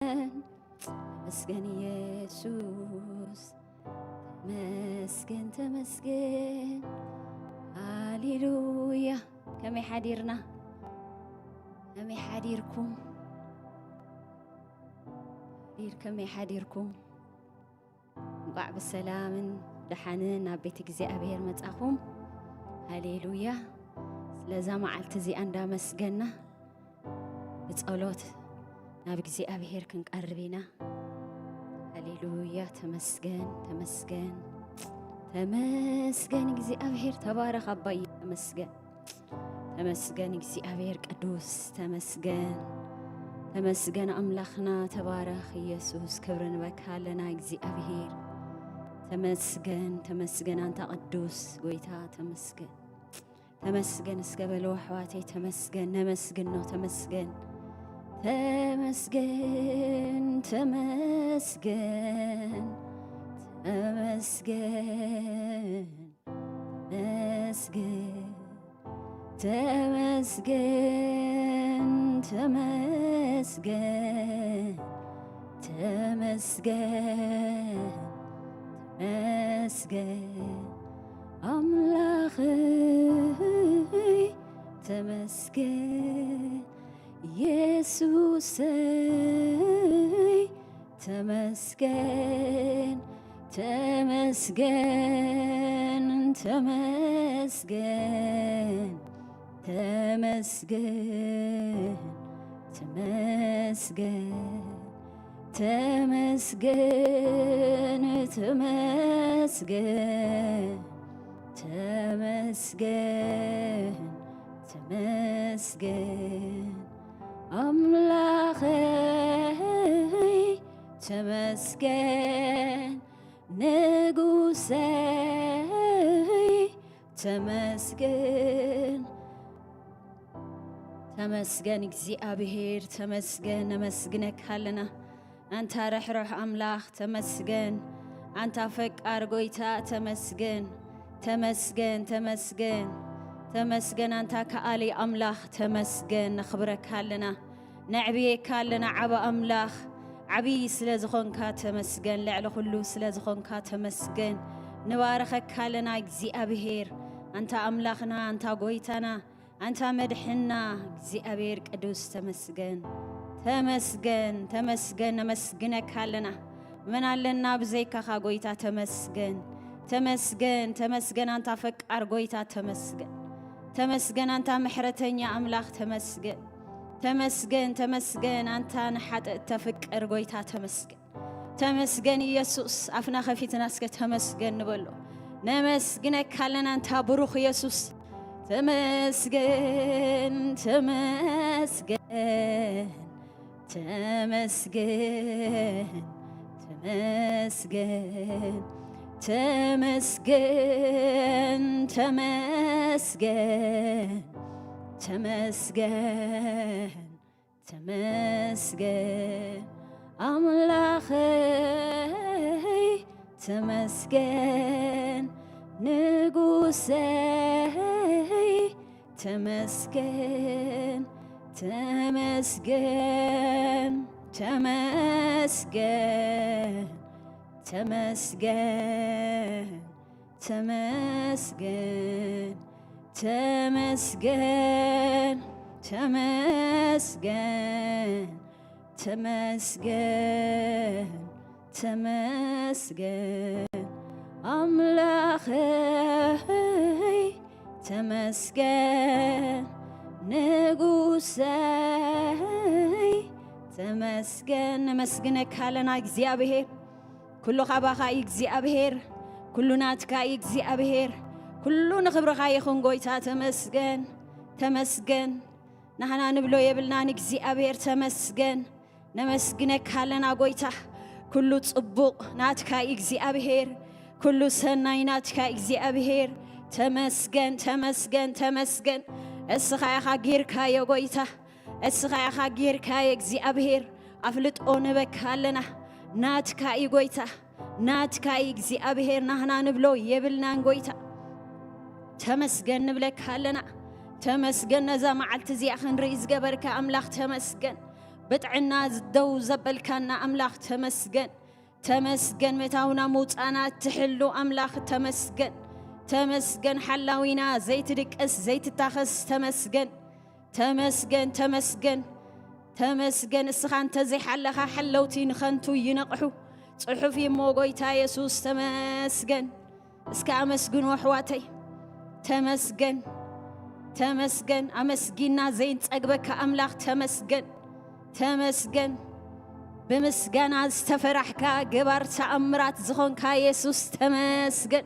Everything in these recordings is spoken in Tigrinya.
ተመስገን ኢየሱስ፣ ተመስገን፣ ተመስገን። ሃሌሉያ። ከመይ ሓዲርና? ከመይ ሓዲርኩም? ሓዲር-፣ ከመይ ሓዲርኩም? እንቋዕ ብሰላምን ደሓንን ናብ ቤት እግዚኣብሔር መጻኹም። ሃሌሉያ። ስለዛ መዓልቲ እዚኣ እንዳመስገና ብጸሎት ናብ እግዚኣብሔር ክንቀርብ ኢና። ሃሌሉያ። ተመስገን፣ ተመስገን፣ ተመስገን እግዚኣብሔር። ተባረኽ ኣባይ። ተመስገን፣ ተመስገን እግዚኣብሔር ቅዱስ። ተመስገን፣ ተመስገን ኣምላኽና። ተባረኽ ኢየሱስ። ክብሪ ንበካ ኣለና እግዚኣብሔር። ተመስገን፣ ተመስገን ኣንታ ቅዱስ ጎይታ። ተመስገን፣ ተመስገን እስከ በሉ ኣሕዋተይ። ተመስገን፣ ነመስግን ነው። ተመስገን፣ ተመስገን፣ ተመስገን፣ ተመስገን፣ ተመስገን፣ ተመስገን፣ ተመስገን፣ ተመስገን፣ ተመስገን ኣምላኸይ፣ ተመስገን ኢየሱሰይ፣ ተመስገን፣ ተመስገን፣ ተመስገን፣ ተመስገን፣ ተመስገን፣ ተመስገን፣ ተመስገን፣ ተመስገን፣ ተመስገን ኣምላኸይ፣ ተመስገን ንጉሰይ፣ ተመስገን፣ ተመስገን እግዚኣብሔር፣ ተመስገን። ነመስግነካ ኣለና ኣንታ ርሕሩሕ ኣምላኽ፣ ተመስገን። ኣንታ ፈቃር ጎይታ፣ ተመስገን፣ ተመስገን፣ ተመስገን፣ ተመስገን። ኣንታ ከኣሊ ኣምላኽ፣ ተመስገን። ነኽብረካ ኣለና፣ ነዕብየካ ኣለና። ዓቢ ኣምላኽ፣ ዓቢ ስለ ዝኾንካ ተመስገን። ልዕሊ ኩሉ ስለ ዝኾንካ ተመስገን። ንባረኸካ ኣለና እግዚኣብሔር፣ ኣንታ ኣምላኽና፣ ኣንታ ጎይታና፣ ኣንታ መድሕንና እግዚኣብሔር ቅዱስ፣ ተመስገን፣ ተመስገን፣ ተመስገን። ነመስግነካ ኣለና። መን ኣለና ብዘይካኻ ጎይታ? ተመስገን፣ ተመስገን፣ ተመስገን። ኣንታ ፈቃር ጎይታ፣ ተመስገን፣ ተመስገን። ኣንታ ምሕረተኛ ኣምላኽ፣ ተመስገን፣ ተመስገን፣ ተመስገን። ኣንታ ንሓጥእ እተፍቅር ጎይታ፣ ተመስገን፣ ተመስገን ኢየሱስ። ኣፍና ከፊትና እስከ ተመስገን ንበሎ። ነመስግነካ ኣለና ኣንታ ብሩኽ ኢየሱስ። ተመስገን፣ ተመስገን፣ ተመስገን፣ ተመስገን፣ ተመስገን፣ ተመስገን፣ ተመስገን፣ ተመስገን ኣምላኸይ፣ ተመስገን ንጉሰይ፣ ተመስገን፣ ተመስገን፣ ተመስገን፣ ተመስገን፣ ተመስገን፣ ተመስገን፣ ተመስገን፣ ተመስገን፣ ተመስገን ኣምላኸይ፣ ተመስገን ንጉሰይ፣ ተመስገን። ነመስግነካ ኣለና እግዚኣብሔር። ኩሉ ካባኻ እዩ እግዚኣብሔር፣ ኩሉ ናትካ እዩ እግዚኣብሔር፣ ኩሉ ንኽብርኻ ይኹን ጎይታ። ተመስገን፣ ተመስገን። ናህና ንብሎ የብልናን እግዚኣብሔር፣ ተመስገን። ነመስግነካ ኣለና ጎይታ። ኩሉ ጽቡቕ ናትካ እዩ እግዚኣብሔር፣ ኩሉ ሰናይ ናትካ እዩ እግዚኣብሔር። ተመስገን፣ ተመስገን፣ ተመስገን። እስኻ ኢኻ ጌርካዮ ጎይታ፣ እስኻ ኢኻ ጌርካዮ እግዚኣብሔር። ኣፍልጦ ንበካ ኣለና፣ ናትካ እዩ ጎይታ፣ ናትካ እዩ እግዚኣብሔር። ናህና ንብሎ የብልናን ጎይታ። ተመስገን ንብለካ ኣለና። ተመስገን ነዛ መዓልቲ እዚኣ ክንርኢ ዝገበርካ ኣምላኽ፣ ተመስገን። ብጥዕና ደው ዘበልካና ኣምላኽ ተመስገን። ተመስገን ምእታውና ምውፃእና እትሕሉ ኣምላኽ ተመስገን። ተመስገን ሓላዊና ዘይትድቅስ ዘይትታኸስ ተመስገን። ተመስገን ተመስገን ተመስገን። እስኻ እንተዘይሓለኻ ሓለውቲ ንኸንቱ ይነቕሑ። ጽሑፍ እሞ ጎይታ የሱስ ተመስገን። እስከ ኣመስግኑ ኣሕዋተይ። ተመስገን ተመስገን። ኣመስጊና ዘይንጸግበካ ኣምላኽ ተመስገን። ተመስገን። ብምስጋና ዝተፈራሕካ ገባር ተኣምራት ዝኾንካ የሱስ ተመስገን።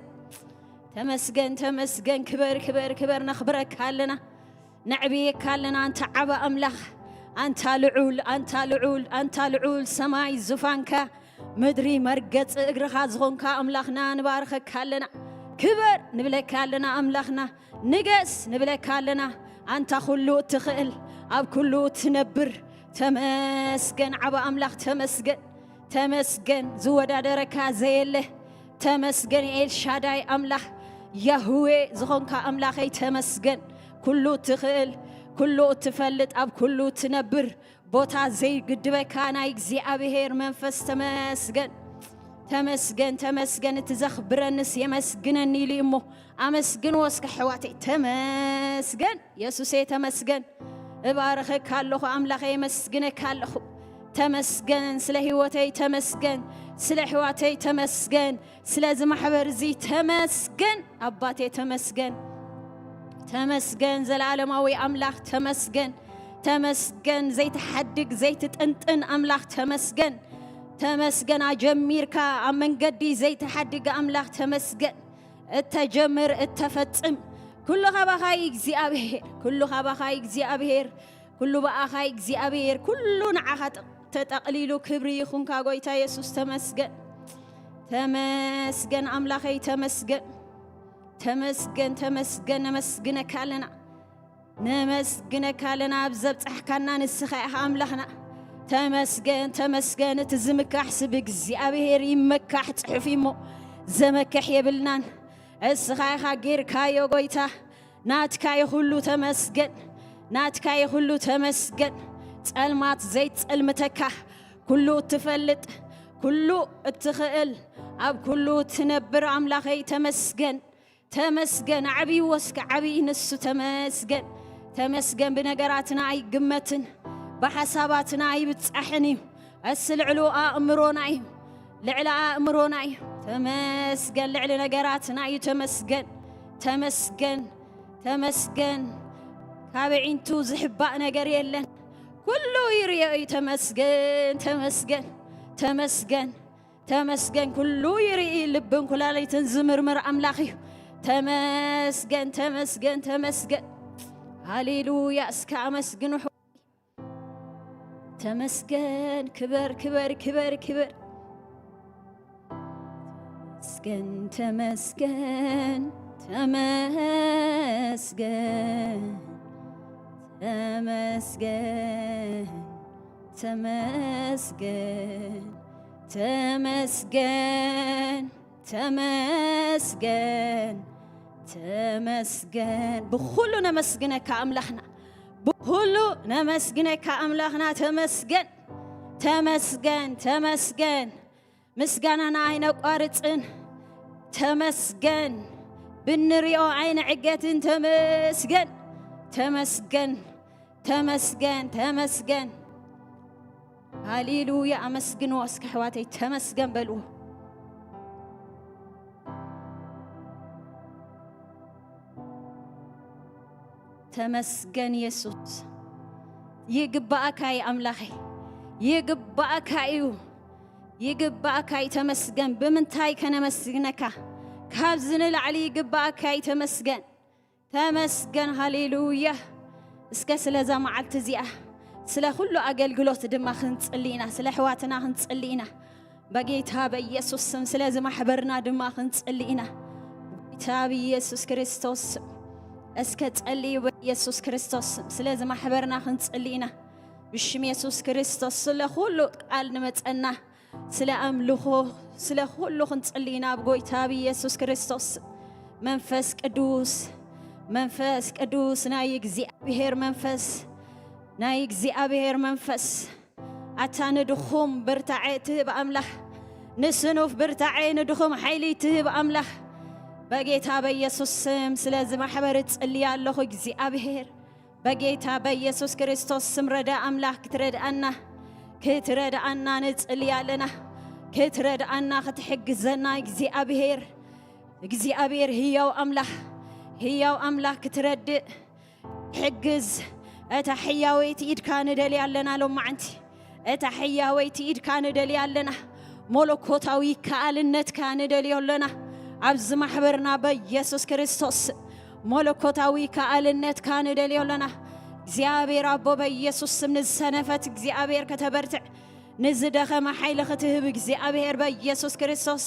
ተመስገን ተመስገን። ክበር ክበር ክበር። ነኽብረካ ኣለና፣ ነዕብየካ ኣለና። ኣንታ ዓባ ኣምላኽ፣ ኣንታ ልዑል፣ ኣንታ ልዑል፣ ኣንታ ልዑል፣ ሰማይ ዙፋንካ፣ ምድሪ መርገጺ እግርኻ ዝኾንካ ኣምላኽና ንባርኸካ ኣለና። ክበር ንብለካ ኣለና ኣምላኽና። ንገስ ንብለካ ኣለና። ኣንታ ኩሉ እትኽእል፣ ኣብ ኩሉ እትነብር፣ ተመስገን ዓባ ኣምላኽ ተመስገን። ተመስገን ዝወዳደረካ ዘየለ። ተመስገን ኤልሻዳይ ኣምላኽ፣ ያህዌ ዝኾንካ ኣምላኸይ ተመስገን። ኩሉ እትኽእል፣ ኩሉ እትፈልጥ፣ ኣብ ኩሉ እትነብር፣ ቦታ ዘይግድበካ ናይ እግዚኣብሔር መንፈስ ተመስገን። ተመስገን ተመስገን። እቲ ዘኽብረንስ የመስግነኒ ኢሉ እዩ እሞ ኣመስግንዎ እስከ ኣሕዋተይ። ተመስገን የሱሴ ተመስገን። እባርኸካ ኣለኹ ኣምላኸ፣ የመስግነካ ኣለኹ። ተመስገን ስለ ህይወተይ ተመስገን፣ ስለ ኣሕዋተይ ተመስገን፣ ስለዚ ማሕበር እዚ ተመስገን ኣባቴ ተመስገን። ተመስገን ዘላለማዊ ኣምላኽ ተመስገን። ተመስገን ዘይትሓድግ ዘይትጥንጥን ኣምላኽ ተመስገን። ተመስገን ኣጀሚርካ ኣብ መንገዲ ዘይትሓድግ ኣምላኽ ተመስገን። እተጀምር እተፈጽም ኩሉ ካባኻ እዩ እግዚኣብሔር፣ ኩሉ ካባኻ እዩ እግዚኣብሔር፣ ኩሉ ብኣኻ እዩ እግዚኣብሔር፣ ኩሉ ንዓኻ ጥ- ተጠቕሊሉ። ክብሪ ይኹንካ ጎይታ የሱስ ተመስገን። ተመስገን ኣምላኸይ ተመስገን። ተመስገን ተመስገን። ነመስግነካ ኣለና፣ ነመስግነካ ኣለና። ኣብ ዘብጻሕካና ንስኻ ኢኻ ኣምላኽና። ተመስገን ተመስገን። እቲ ዝምካሕስ ብእግዚኣብሔር ይመካሕ ጽሑፍ እዩ እሞ ዘመክሕ የብልናን። እስኻ ኢኻ ጌርካዮ ጎይታ። ናትካ እዩ ኩሉ ተመስገን። ናትካ እዩ ኩሉ ተመስገን። ጸልማት ዘይጸልምተካ፣ ኩሉ እትፈልጥ፣ ኩሉ እትኽእል፣ ኣብ ኩሉ እትነብር ኣምላኸይ ተመስገን። ተመስገን። ዓብይዎ እስከ ዓብይ ንሱ ተመስገን። ተመስገን። ብነገራትና ኣይግመትን፣ ብሓሳባትና ኣይብጻሕን እዩ። እስ ልዕሉ ኣእምሮና እዩ፣ ልዕሊ ኣእምሮና እዩ። ተመስገን። ልዕሊ ነገራትና እዩ። ተመስገን ተመስገን ተመስገን። ካብ ዒንቱ ዝሕባእ ነገር የለን። ኩሉ ይርእዮ እዩ። ተመስገን ተመስገን ተመስገን ተመስገን። ኩሉ ይርኢ፣ ልብን ኩላሊትን ዝምርምር ኣምላኽ እዩ። ተመስገን ተመስገን ተመስገን። ሃሌሉያ። እስከ ኣመስግኑ። ተመስገን። ክበር ክበር ክበር ክበር። ተመስገን ተመስገን ተመስገን ተመስገን ተመስገን ተመስገን ተመስገን ተመስገን። ብኹሉ ነመስግነካ ኣምላኽና፣ ብኹሉ ነመስግነካ ኣምላኽና። ተመስገን ተመስገን ተመስገን። ምስጋናና ኣይነቋርጽን። ተመስገን። ብንሪኦ ኣይንዕገትን። ተመስገን ተመስገን ተመስገን ተመስገን። ሃሌሉያ። ኣመስግንዎ እስከ ኣሕዋተይ፣ ተመስገን በልዎ። ተመስገን የሱስ። ይግባኣካ እዩ ኣምላኸይ፣ ይግባኣካ እዩ፣ ይግባኣካ እዩ። ተመስገን። ብምንታይ ከነመስግነካ? ካብዚ ንላዕሊ ይግባኣካ እዩ። ተመስገን። ተመስገን። ሃሌሉያ። እስከ ስለዛ መዓልቲ እዚኣ፣ ስለ ኩሉ ኣገልግሎት ድማ ክንጽሊ ኢና። ስለ ኣሕዋትና ክንጽሊ ኢና። በጌታ በኢየሱስ ስም ስለዚ ማሕበርና ድማ ክንጽሊ ኢና። በጌታ በኢየሱስ ክርስቶስ ስም እስከ ጸልዩ። በኢየሱስ ክርስቶስ ስም ስለዚ ማሕበርና ክንጽሊ ኢና። ብሽም የሱስ ክርስቶስ ስለ ኩሉ ቃል ንመጸና፣ ስለ ኣምልኾ፣ ስለ ኩሉ ክንጽሊ ኢና። ኣብ ጎይታ ብኢየሱስ ክርስቶስ ስም መንፈስ ቅዱስ፣ መንፈስ ቅዱስ፣ ናይ እግዚኣብሔር መንፈስ፣ ናይ እግዚኣብሔር መንፈስ ኣታ ንድኹም ብርታዐ እትህብ ኣምላኽ፣ ንስኑፍ ብርታዐ፣ ንድኹም ሓይሊ እትህብ ኣምላኽ፣ በጌታ በኢየሱስ ስም ስለዚ ማሕበር እጽልይ ኣለኹ እግዚኣብሔር። በጌታ በኢየሱስ ክርስቶስ ስም ረዳ ኣምላኽ ክትረድኣና፣ ክትረድኣና ንጽልይ ኣለና። ክትረድኣና፣ ክትሕግዘና እግዚኣብሔር፣ እግዚኣብሔር ህያው ኣምላኽ፣ ህያው ኣምላኽ ክትረድእ፣ ሕግዝ። እታ ሕያወይቲ ኢድካ ንደልያ ኣለና ሎማዓንቲ። እታ ሕያወይቲ ኢድካ ንደልያ ኣለና። መለኮታዊ ከኣልነትካ ንደልዮ ኣለና። ኣብዚ ማሕበርና በኢየሱስ ክርስቶስ መለኮታዊ ከኣልነትካ ንደልዮ ኣለና። እግዚኣብሔር ኣቦ በኢየሱስ ስም ንዝሰነፈት እግዚኣብሔር ከተበርትዕ፣ ንዝደኸመ ሓይሊ ክትህብ እግዚኣብሔር በኢየሱስ ክርስቶስ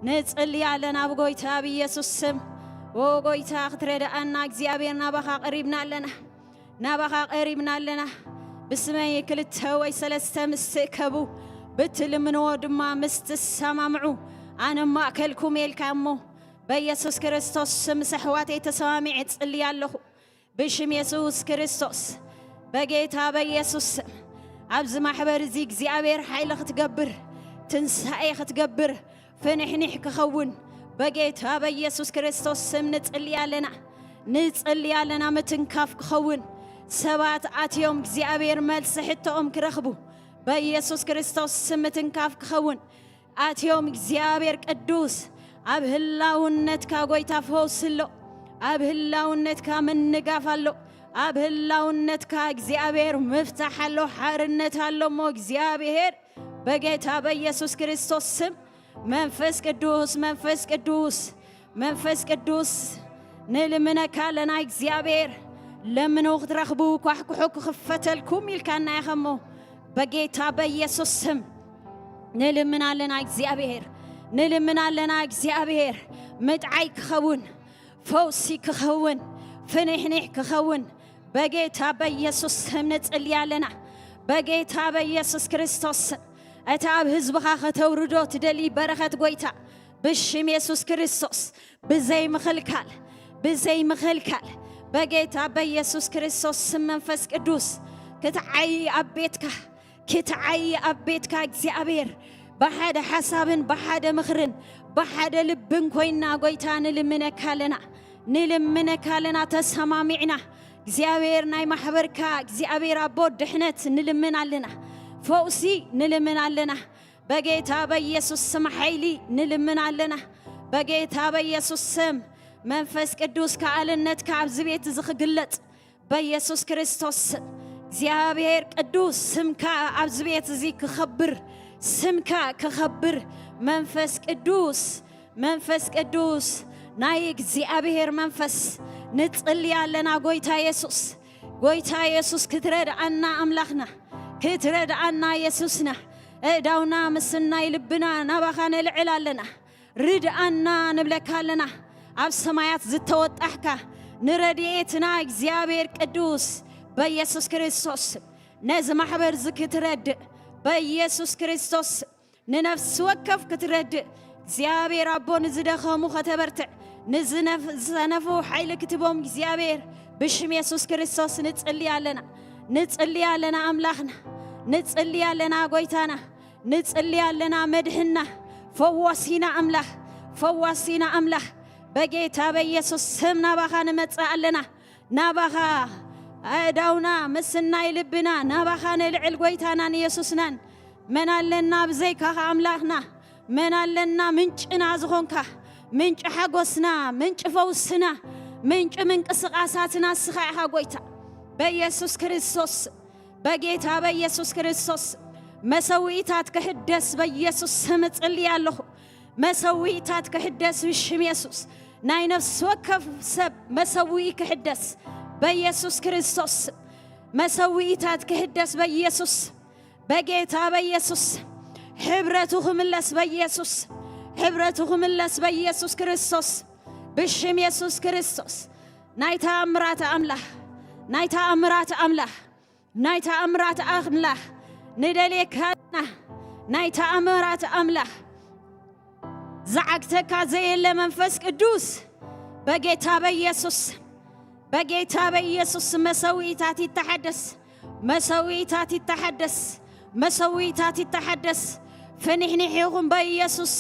ንጽሊ ኣለና። ብጎይታ ብኢየሱስ ስም፣ ኦ ጎይታ ክትረድኣና እግዚኣብሔር ናባኻ ቀሪብና ኣለና። ናባኻ ቀሪብና ኣለና። ብስመይ ክልተ ወይ ሰለስተ ምስ ትእከቡ፣ ብትልምንዎ ድማ ምስ ትሰማምዑ፣ ኣነ ማእከልኩም ኢልካ እሞ፣ በኢየሱስ ክርስቶስ ስም ምስ ኣሕዋተይ ተሰማሚዐ እጽሊ ኣለኹ። ብሽም የሱስ ክርስቶስ፣ በጌታ በኢየሱስ ስም፣ ኣብዚ ማሕበር እዚ እግዚኣብሔር ሓይሊ ክትገብር፣ ትንሳኤ ክትገብር፣ ፍንሕኒሕ ክኸውን፣ በጌታ በኢየሱስ ክርስቶስ ስም ንጽሊ ኣለና። ንጽሊ ኣለና ምትንካፍ ክኸውን፣ ሰባት ኣትዮም እግዚኣብሔር መልሲ ሕቶኦም ክረኽቡ፣ በኢየሱስ ክርስቶስ ስም ምትንካፍ ክኸውን፣ ኣትዮም እግዚኣብሔር ቅዱስ፣ ኣብ ህላውነትካ ጎይታ ፈውሲ ኣሎ። ኣብ ህላውነትካ ምንጋፍ ኣሎ። ኣብ ህላውነትካ እግዚኣብሔር ምፍታሕ ኣሎ፣ ሓርነት ኣሎ። እሞ እግዚኣብሔር በጌታ በኢየሱስ ክርስቶስ ስም መንፈስ ቅዱስ፣ መንፈስ ቅዱስ፣ መንፈስ ቅዱስ ንልምነካ ኣለና እግዚኣብሔር። ለምኑ ክትረኽቡ፣ ኳሕኩሑ ክኽፈተልኩም ኢልካና ኢኻ እሞ በጌታ በኢየሱስ ስም ንልምን ኣለና እግዚኣብሔር፣ ንልምን ኣለና እግዚኣብሔር። ምጥዓይ ክኸውን፣ ፈውሲ ክኸውን፣ ፍንሕኒሕ ክኸውን በጌታ በኢየሱስ ስም ንጽሊ ኣለና። በጌታ በኢየሱስ ክርስቶስ ስም፣ እታ ኣብ ህዝብኻ ከተውርዶ ትደሊ በረኸት ጎይታ ብሽም የሱስ ክርስቶስ ብዘይ ምኽልካል፣ ብዘይ ምኽልካል በጌታ በኢየሱስ ክርስቶስ ስም መንፈስ ቅዱስ ክትዓይ ኣብ ቤትካ፣ ክትዓይ ኣብ ቤትካ እግዚኣብሔር ብሓደ ሓሳብን ብሓደ ምኽርን ብሓደ ልብን ኮይና ጎይታ ንልምነካ ኣለና፣ ንልምነካ ኣለና ተሰማሚዕና። እግዚኣብሔር ናይ ማሕበርካ እግዚኣብሔር ኣቦ ድሕነት ንልምን ኣለና፣ ፈውሲ ንልምን ኣለና። በጌታ በኢየሱስ ስም ሓይሊ ንልምን ኣለና። በጌታ በኢየሱስ ስም መንፈስ ቅዱስ ከኣልነትካ ኣብዚ ቤት እዚ ክግለጽ በኢየሱስ ክርስቶስ ስም። እግዚኣብሔር ቅዱስ ስምካ ኣብዚ ቤት እዚ ክኸብር፣ ስምካ ክኸብር መንፈስ ቅዱስ፣ መንፈስ ቅዱስ ናይ እግዚኣብሔር መንፈስ ንጽሊ ኣለና ጎይታ የሱስ። ጎይታ የሱስ ክትረድኣና ኣምላኽና፣ ክትረድኣና የሱስና። እዳውና ምስናይ ልብና ናባኻ ነልዕል ኣለና። ርድኣና ንብለካ ኣለና። ኣብ ሰማያት ዝተወጣሕካ ንረድኤትና እግዚኣብሔር ቅዱስ በኢየሱስ ክርስቶስ ነዚ ማሕበር እዚ ክትረድእ በኢየሱስ ክርስቶስ ንነፍሲ ወከፍ ክትረድእ እግዚኣብሔር ኣቦ ንዝደኸሙ ከተበርትዕ ንዝነፍ-፣ ዝሰነፉ ሓይሊ ክትቦም እግዚኣብሔር ብሽም የሱስ ክርስቶስ ንጽሊ ኣለና። ንጽሊ ኣለና ኣምላኽና። ንጽሊ ኣለና ጎይታና። ንጽሊ ኣለና መድህና። ፈዋሲና ኣምላኽ፣ ፈዋሲና ኣምላኽ። በጌታ በኢየሱስ ስም ናባኻ ንመጽእ ኣለና። ናባኻ ኣእዳውና ምስናይ ልብና ናባኻ ነልዕል ጎይታናን የሱስናን። መን ኣለና ብዘይካኻ ኣምላኽና? መን ኣለና ምንጭና ዝኾንካ? ምንጭ ሓጎስና፣ ምንጭ ፈውስና፣ ምንጭ ምንቅስቓሳትና ንስኻ ኢኻ ጎይታ። በኢየሱስ ክርስቶስ፣ በጌታ በኢየሱስ ክርስቶስ መሰውኢታት ክሕደስ በኢየሱስ ስም እጽሊ ኣለኹ። መሰውኢታት ክሕደስ ብሽም የሱስ። ናይ ነፍሲ ወከፍ ሰብ መሰውኢ ክሕደስ በኢየሱስ ክርስቶስ። መሰውኢታት ክሕደስ በኢየሱስ። በጌታ በኢየሱስ። ሕብረቱ ክምለስ በኢየሱስ። ሕብረቱ ክምለስ በኢየሱስ ክርስቶስ። ብሽም የሱስ ክርስቶስ። ናይ ተኣምራት ኣምላኽ። ናይ ተኣምራት ኣምላኽ። ናይ ተኣምራት ኣምላኽ ንደልየካ ኣለና። ናይ ተኣምራት ኣምላኽ ዝዓግተካ ዘየለ መንፈስ ቅዱስ በጌታ በኢየሱስ፣ በጌታ በኢየሱስ መሰውኢታት ይተሓደስ፣ መሰውኢታት ይተሓደስ፣ መሰዊታት ይተሓደስ። ፍንሕንሕ ይኹን በኢየሱስ፣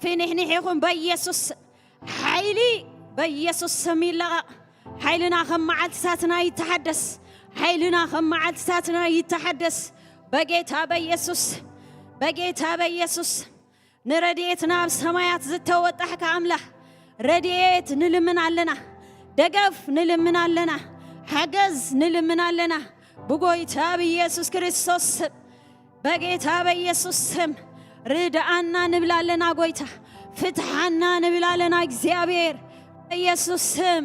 ፍንሕንሕ ይኹን በኢየሱስ። ሓይሊ በኢየሱስ ስም ይለቐቕ። ሓይልና ከም መዓልትታትና ይተሓደስ። ሓይልና ከም መዓልትታትና ይተሓደስ። በጌታ በኢየሱስ፣ በጌታ በኢየሱስ። ንረድኤትና ኣብ ሰማያት ዝተወጣሕካ ኣምላኽ፣ ረድኤት ንልምን ኣለና፣ ደገፍ ንልምን ኣለና፣ ሓገዝ ንልምን ኣለና። ብጎይታ ብኢየሱስ ክርስቶስ ስም፣ በጌታ በኢየሱስ ስም ርድኣና ንብል ኣለና ጎይታ፣ ፍትሓና ንብል ኣለና እግዚኣብሔር። በኢየሱስ ስም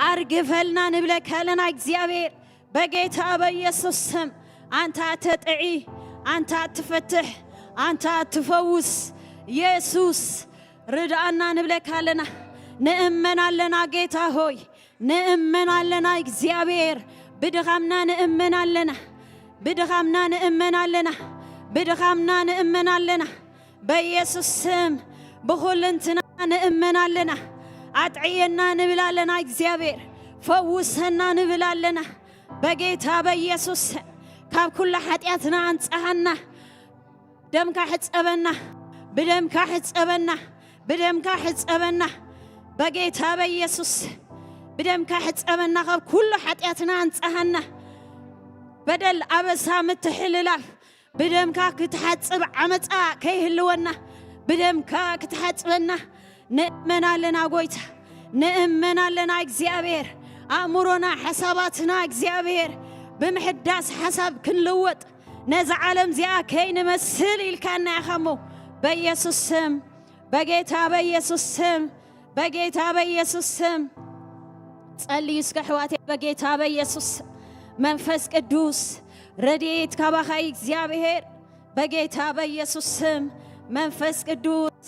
ኣርግፈልና ንብለካ ኣለና እግዚኣብሔር። በጌታ በኢየሱስ ስም ኣንታ እተጥዒ፣ ኣንታ እትፈትሕ፣ ኣንታ እትፈውስ ኢየሱስ ርድኣና ንብለካ ኣለና። ንእመን ኣለና ጌታ ሆይ፣ ንእመን ኣለና እግዚኣብሔር። ብድኻምና ንእመን ኣለና፣ ብድኻምና ንእመን ኣለና፣ ብድኻምና ንእመን ኣለና። በኢየሱስ ስም ብኹልንትና ንእመን ኣለና። ኣጥዕየና ንብል ኣለና እግዚኣብሔር። ፈውሰና ንብል ኣለና። በጌታ በኢየሱስ ካብ ኩሉ ሓጢኣትና ኣንጽሃና። ደምካ ሕጸበና፣ ብደምካ ሕጸበና፣ ብደምካ ሕጸበና። በጌታ በኢየሱስ ብደምካ ሕጸበና፣ ካብ ኩሉ ሓጢኣትና ኣንጽሃና። በደል፣ ኣበሳ፣ ምትሕልላፍ ብደምካ ክትሓጽብ ዓመጻ ከይህልወና ብደምካ ክትሓጽበና ንእመን ኣለና ጎይታ፣ ንእመን ኣለና እግዚኣብሔር። ኣእምሮና፣ ሓሳባትና እግዚኣብሔር ብምሕዳስ ሓሳብ ክንልወጥ፣ ነዛ ዓለም እዚኣ ከይንመስል ኢልካና ኢኻ እሞ፣ በኢየሱስ ስም፣ በጌታ በኢየሱስ ስም፣ በጌታ በኢየሱስ ስም ጸልዩ እስከ ኣሕዋተይ፣ በጌታ በኢየሱስ ስም። መንፈስ ቅዱስ ረድኤት ካባኻ እዩ እግዚኣብሔር፣ በጌታ በኢየሱስ ስም። መንፈስ ቅዱስ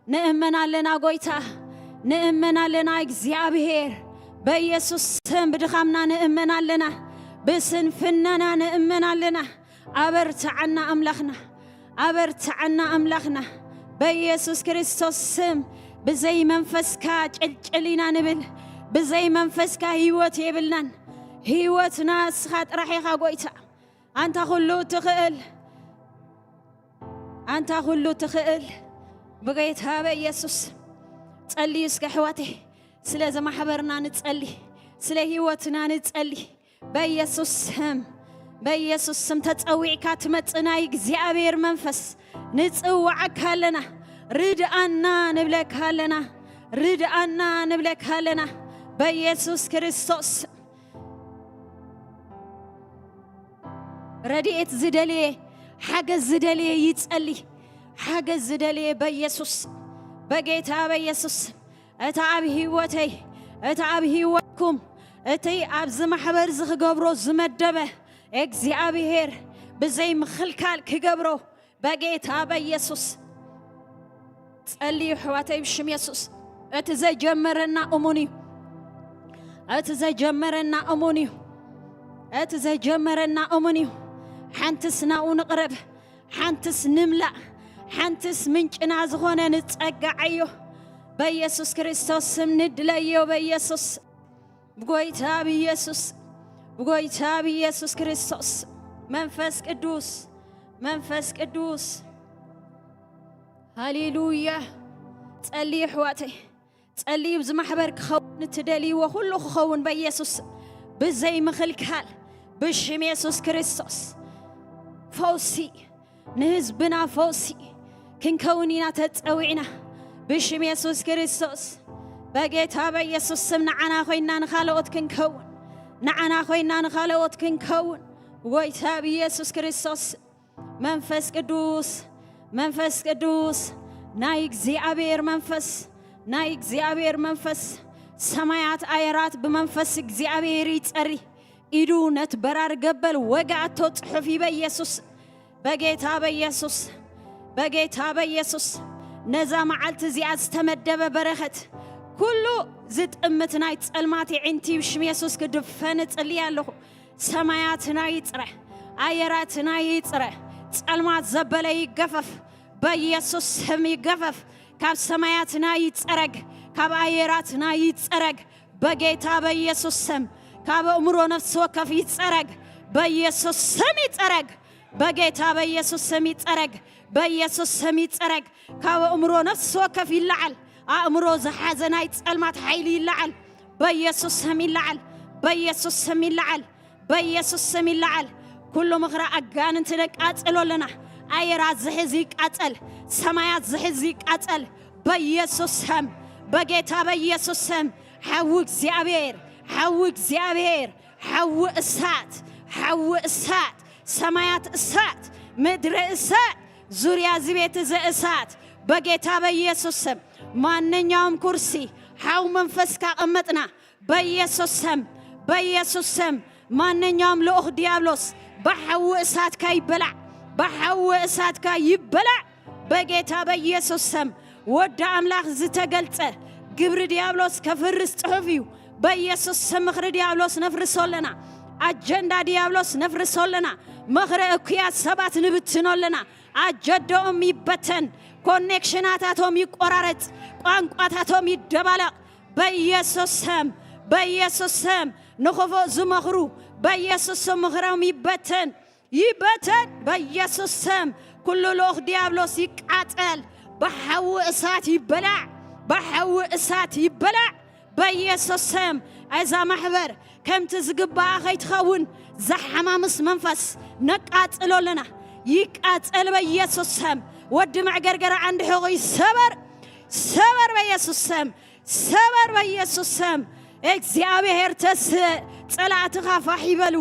ንእመን ኣለና ጎይታ፣ ንእመን ኣለና እግዚኣብሔር። በኢየሱስ ስም ብድኻምና ንእመን ኣለና፣ ብስንፍናና ንእመን ኣለና። ኣበርትዓና ኣምላኽና፣ ኣበርትዓና ኣምላኽና። በኢየሱስ ክርስቶስ ስም ብዘይ መንፈስካ ጭልጭል ኢና ንብል፣ ብዘይ መንፈስካ ህይወት የብልናን። ህይወትና እስኻ ጥራሕ ኢኻ ጎይታ። ኣንታ ኩሉ ትኽእል፣ ኣንታ ኩሉ ትኽእል። ብጌታ በኢየሱስ ጸልዩ እስከ ኣሕዋተይ፣ ስለ ዘማሕበርና ንጸሊ፣ ስለ ህይወትና ንጸሊ። በኢየሱስ ስም፣ በኢየሱስ ስም ተጸዊዕካ ትመጽእ ናይ እግዚኣብሔር መንፈስ ንጽውዓካ ኣለና። ርድኣና ንብለካ ኣለና። ርድኣና ንብለካ ኣለና። በኢየሱስ ክርስቶስ ረድኤት ዝደልየ፣ ሓገዝ ዝደልየ ይጸሊ። ሓገዝ ዝደልየ በኢየሱስ፣ በጌታ በኢየሱስ፣ እታ ኣብ ህይወተይ፣ እታ ኣብ ህይወትኩም፣ እቲ ኣብዚ ማሕበር እዚ ክገብሮ ዝመደበ እግዚኣብሔር ብዘይ ምኽልካል ክገብሮ በጌታ በኢየሱስ ጸልዩ ኣሕዋተይ፣ ብሽም የሱስ። እቲ ዘጀመረና እሙን እዩ። እቲ ዘጀመረና እሙን እዩ። እቲ ዘጀመረና እሙን እዩ። ሓንትስ ናብኡ ንቕረብ፣ ሓንትስ ንምላእ፣ ሓንትስ ምንጭና ዝኾነ ንጸግዓዮ። በኢየሱስ ክርስቶስ ስም ንድለዮ። በኢየሱስ፣ ብጎይታ ብኢየሱስ፣ ብጎይታ ብኢየሱስ ክርስቶስ መንፈስ ቅዱስ፣ መንፈስ ቅዱስ። ሃሌሉያ። ጸልዩ ኣሕዋተይ፣ ጸልዩ። ብዚ ማሕበር ክኸውን እትደልይዎ ኩሉ ክኸውን በኢየሱስ፣ ብዘይ ምኽልካል፣ ብሽም የሱስ ክርስቶስ። ፈውሲ፣ ንህዝብና ፈውሲ ክንከውን ኢና ተጸዊዕና፣ ብሽም የሱስ ክርስቶስ። በጌታ በኢየሱስ ስም ንዓና ኮይና ንኻልኦት ክንከውን፣ ንዓና ኮይና ንኻልኦት ክንከውን፣ ጎይታ ብኢየሱስ ክርስቶስ። መንፈስ ቅዱስ፣ መንፈስ ቅዱስ፣ ናይ እግዚኣብሔር መንፈስ፣ ናይ እግዚኣብሔር መንፈስ። ሰማያት ኣየራት ብመንፈስ እግዚኣብሔር ይጸሪ። ኢዱ ነቲ በራሪ ገበል ወግኣቶ፣ ጽሑፍ እዩ በኢየሱስ። በጌታ በኢየሱስ፣ በጌታ በኢየሱስ፣ ነዛ መዓልቲ እዚኣ ዝተመደበ በረኸት፣ ኩሉ ዝጥምት ናይ ጸልማት የዒንቲ ብሽም የሱስ ክድፈን እጽሊ ኣለኹ። ሰማያትና ይጽረ፣ ኣየራትና ይጽረ፣ ጸልማት ዘበለ ይገፈፍ፣ በኢየሱስ ስም ይገፈፍ። ካብ ሰማያትና ይጸረግ፣ ካብ ኣየራትና ይጸረግ፣ በጌታ በኢየሱስ ስም። ካብ ኣእምሮ ነፍሲ ወከፍ ይጸረግ፣ በኢየሱስ ስም ይጸረግ። በጌታ በኢየሱስ ስም ይጸረግ። በኢየሱስ ስም ይጸረግ። ካብ ኣእምሮ ነፍሲ ወከፍ ይለዓል። ኣእምሮ ዝሓዘ ናይ ጸልማት ሓይሊ ይለዓል። በኢየሱስ ስም ይለዓል። በኢየሱስ ስም ይለዓል። በኢየሱስ ስም ይለዓል። ኩሉ ምኽሪ ኣጋንንቲ ነቃጽሎ ኣለና። ኣየራት ዝሕዝ ይቃጸል። ሰማያት ዝሕዝ ይቃጸል። በኢየሱስ ስም፣ በጌታ በኢየሱስ ስም፣ ሓዊ እግዚኣብሔር፣ ሓዊ እግዚኣብሔር፣ ሓዊ እሳት፣ ሓዊ እሳት፣ ሰማያት እሳት፣ ምድሪ እሳት፣ ዙርያ እዚ ቤት እዚ እሳት፣ በጌታ በኢየሱስ ስም፣ ማንኛውም ኩርሲ ሓው መንፈስ ካቐመጥና፣ በኢየሱስ ስም፣ በኢየሱስ ስም፣ ማንኛውም ልኡኽ ዲያብሎስ ብሓዊ እሳትካ ይበላዕ፣ ብሓዊ እሳትካ ይበላዕ፣ በጌታ በኢየሱስ ስም። ወዲ ኣምላኽ ዝተገልጸ ግብሪ ዲያብሎስ ከፍርስ ጽሑፍ እዩ። በኢየሱስ ስም ምኽሪ ዲያብሎስ ነፍርሶ ኣለና። ኣጀንዳ ዲያብሎስ ነፍርሶ ኣለና። ምኽሪ እኩያት ሰባት ንብትኖ ኣለና። ኣጀንዳኦም ይበተን፣ ኮኔክሽናታቶም ይቆራረጽ፣ ቋንቋታቶም ይደባለቕ። በኢየሱስ ስም፣ በኢየሱስ ስም ንኽፉእ ዝመኽሩ በኢየሱስ ስም ምኽሮም ይበተን፣ ይበተን በኢየሱስ ስም። ኩሉ ልኡኽ ዲያብሎስ ይቃጸል፣ ብሓዊ እሳት ይበላዕ፣ ብሓዊ እሳት ይበላዕ በኢየሱስ ስም። እዛ ማሕበር ከምቲ ዝግባኣ ከይትኸውን ዝሓማምስ መንፈስ ነቃጽሎ ኣለና። ይቃጸል በኢየሱስ ስም። ወዲ መዕገርገር ዓንዲ ሕቖ ይሰበር፣ ሰበር በኢየሱስ ስም፣ ሰበር በኢየሱስ ስም። እግዚኣብሔር ተስእ፣ ጸላእትኻ ፋሕ ይበሉ።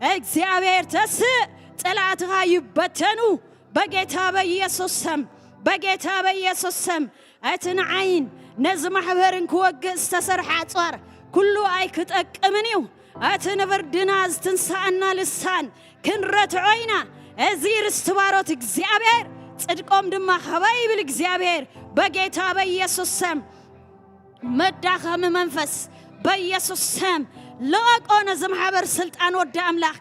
እግዚኣብሔር ተስእ፣ ጸላእትኻ ይበተኑ። በጌታ በኢየሱስ ስም፣ በጌታ በኢየሱስ ስም። እቲ ንዓይን ነዚ ማሕበርን ክወግእ ዝተሰርሐ ኣጽዋር ኩሉ ኣይክጠቅምን እዩ። እቲ ንፍርድና ዝትንሳኣና ልሳን ክንረትዖ ኢና። እዚ ርስቲ ባሮት እግዚኣብሔር፣ ጽድቆም ድማ ኸበይ ይብል እግዚኣብሔር። በጌታ በኢየሱስ ስም መዳኸሚ መንፈስ በኢየሱስ ስም ልቐቆ። ነዚ ማሕበር ስልጣን ወዲ ኣምላኽ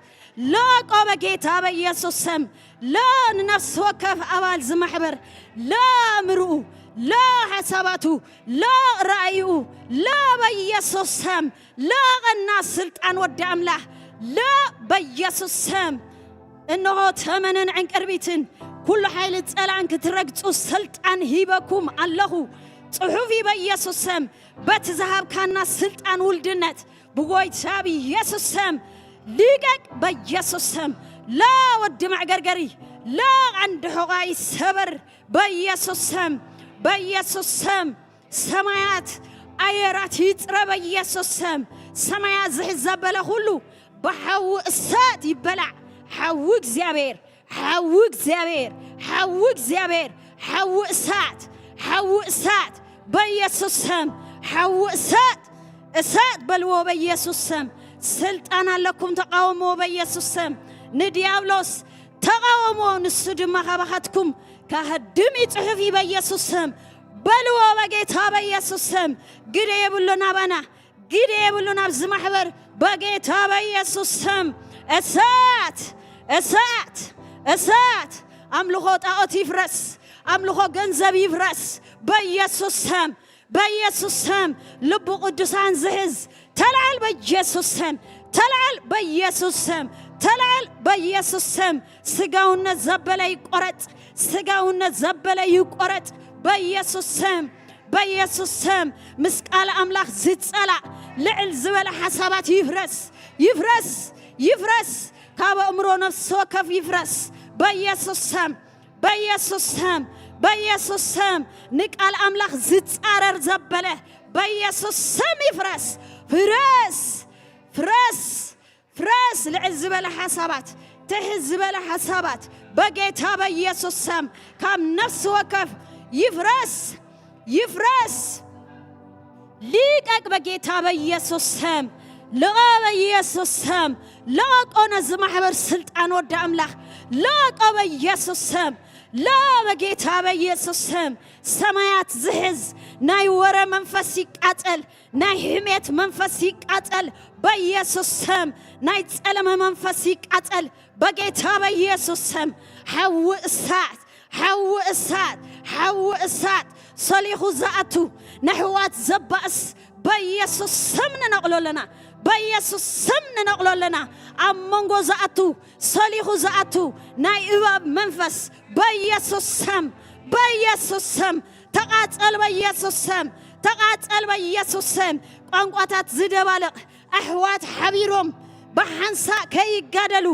ልቐቆ በጌታ በኢየሱስ ስም። ለ ንነፍሲ ወከፍ ኣባል ዝማሕበር፣ ለ ኣእምርኡ፣ ለ ሓሳባቱ፣ ለ ራእይኡ፣ ለ በኢየሱስ ስም ልቐቀና ስልጣን ወዲ ኣምላኽ፣ ለ በኢየሱስ ስም። እንሆ ተመንን ዕንቅርቢትን ኩሉ ሓይሊ ጸላእን ክትረግጹ ስልጣን ሂበኩም ኣለኹ። ጽሑፍ እዩ በኢየሱስ ስም። በቲ ዝሃብካና ስልጣን ውልድነት ብጎይታ ብኢየሱስ ስም ልቀቅ በኢየሱስ ስም። ለ ወዲ መዕገርገሪ፣ ለ ቀንዲ ሑቓ ይሰበር በኢየሱስ ስም፣ በኢየሱስ ስም። ሰማያት ኣየራት ይጽረ በኢየሱስ ስም። ሰማያት ዝሕዝ ዘበለ ኩሉ ብሓዊ እሳት ይበላዕ። ሓዊ እግዚኣብሔር፣ ሓዊ እግዚኣብሔር፣ ሓዊ እግዚኣብሔር፣ ሓዊ እሳት፣ ሓዊ እሳት በኢየሱስ ስም። ሓዊ እሳት፣ እሳት በልዎ በኢየሱስ ስም። ስልጣን ኣለኩም፣ ተቃወምዎ በኢየሱስ ስም። ንዲያብሎስ ተቃወምዎ፣ ንሱ ድማ ካባኻትኩም ከህድም እዩ ጽሑፍ እዩ በኢየሱስ ስም። በልዎ በጌታ በኢየሱስ ስም። ግደ የብሉን ኣባና፣ ግደ የብሉን ኣብዚ ማሕበር በጌታ በኢየሱስ ስም። እሳት፣ እሳት፣ እሳት። ኣምልኾ ጣዖት ይፍረስ፣ ኣምልኾ ገንዘብ ይፍረስ በኢየሱስ ስም። በኢየሱስ ስም ልቡ ቅዱሳን ዝሕዝ ተልዓል በኢየሱስ ስም፣ ተልዓል በኢየሱስ ስም፣ ተልዓል በኢየሱስ ስም። ስጋውነት ዘበለ ይቆረጽ፣ ስጋውነት ዘበለ ይቆረጽ በኢየሱስ ስም፣ በኢየሱስ ስም። ምስ ቃል ኣምላኽ ዝጸላእ ልዕል ዝበለ ሓሳባት ይፍረስ፣ ይፍረስ፣ ይፍረስ። ካብ ኣእምሮ ነፍሲ ወከፍ ይፍረስ በኢየሱስ ስም። በኢየሱስ ስም፣ በኢየሱስ ስም ንቃል ኣምላኽ ዝጻረር ዘበለ በኢየሱስ ስም ይፍረስ። ፍረስ፣ ፍረስ፣ ፍረስ። ልዕል ዝበለ ሓሳባት፣ ትሕት ዝበለ ሓሳባት በጌታ በኢየሱስ ስም ካብ ነፍሲ ወከፍ ይፍረስ፣ ይፍረስ። ሊቀቅ በጌታ በኢየሱስ ስም፣ ልቐ በኢየሱስ ስም። ለቆ ነዚ ማሕበር ስልጣን ወዲ ኣምላኽ ለቆ በኢየሱስ ስም፣ ለ በጌታ በኢየሱስ ስም። ሰማያት ዝሕዝ ናይ ወረ መንፈስ ይቃጸል፣ ናይ ሕሜት መንፈስ ይቃጸል በኢየሱስ ስም፣ ናይ ጸለመ መንፈስ ይቃጸል በጌታ በኢየሱስ ስም። ሓዊ እሳት፣ ሓዊ እሳት፣ ሓዊ እሳት ሰሊኹ ዝኣቱ ነሕዋት ዘባእስ በኢየሱስ ስም ንነቕሎ ኣለና። በኢየሱስ ስም ንነቕሎ ኣለና። ኣብ መንጎ ዝኣቱ፣ ሰሊኹ ዝኣቱ ናይ እባብ መንፈስ በኢየሱስ ስም፣ በኢየሱስ ስም ተቓጸል፣ በኢየሱስ ስም ተቓጸል፣ በኢየሱስ ስም። ቋንቋታት ዝደባልቕ ኣሕዋት ሓቢሮም ብሓንሳእ ከይጋደሉ፣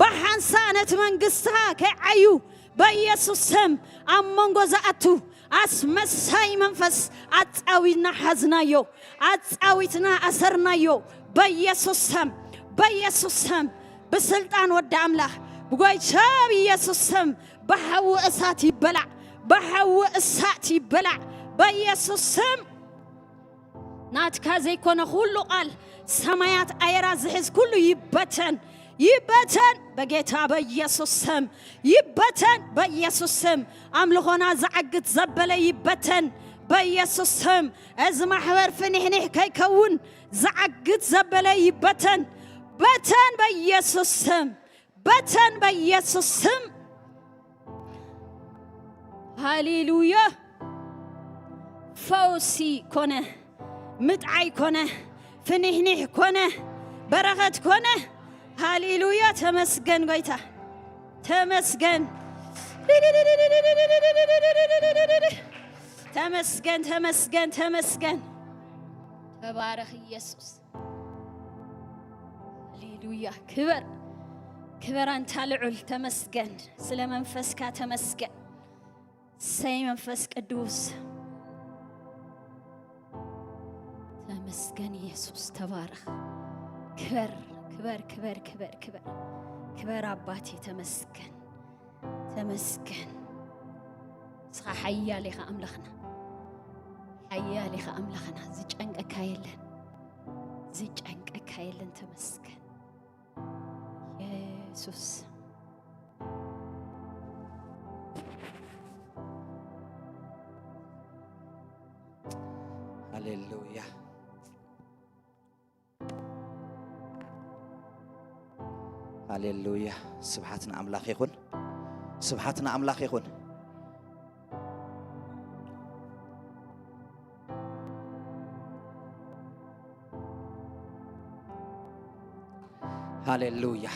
ብሓንሳእ ነቲ መንግስትኻ ከይዓዩ በኢየሱስ ስም ኣብ መንጎ ዝኣቱ ኣስመሳይ መንፈስ ኣጻዊትና ሓዝናዮ፣ ኣጻዊትና ኣሰርናዮ። በኢየሱስ ስም፣ በኢየሱስ ስም፣ ብስልጣን ወዲ ኣምላኽ፣ ብጎይታ ብኢየሱስ ስም ብሓዊ እሳት ይበላዕ፣ ብሓዊ እሳት ይበላዕ በኢየሱስ ስም። ናትካ ዘይኮነ ኩሉ ቃል ሰማያት ኣየራ ዝሕዝ ኩሉ ይበተን፣ ይበተን በጌታ በኢየሱስ ስም፣ ይበተን በኢየሱስ ስም። ኣምልኾና ዝዓግት ዘበለ ይበተን በኢየሱስ ስም። እዚ ማሕበር ፍኒሕኒሕ ከይከውን ዝዓግት ዘበለ ይበተን፣ በተን በኢየሱስ ስም፣ በተን በኢየሱስ ስም። ሃሌሉያ። ፈውሲ ኮነ፣ ምጥዓይ ኮነ፣ ፍኒሕኒሕ ኮነ፣ በረኸት ኮነ። ሃሌሉያ። ተመስገን ጎይታ፣ ተመስገን፣ ተመስገን፣ ተመስገን፣ ተመስገን። ተባረኽ ኢየሱስ። ሃሌሉያ። ክበር፣ ክበር ኣንታ ልዑል። ተመስገን ስለ መንፈስካ፣ ተመስገን። ሰይ መንፈስ ቅዱስ፣ ተመስገን ኢየሱስ፣ ተባረኽ። ክበር፣ ክበር፣ ክበር፣ ክበር፣ ክበር፣ ክበር ኣባቴ፣ ተመስገን፣ ተመስገን። ንስኻ ሓያል ኢኻ ኣምላኽና፣ ሓያል ኢኻ ኣምላኽና። ዝጨንቀካ የለን፣ ዝጨንቀካ የለን። ተመስገን ኢየሱስ። ሃሌሉያ፣ ሃሌሉያ። ስብሓት ንኣምላኽ ይኹን፣ ስብሓት ንኣምላኽ ይኹን። ሃሌሉያ።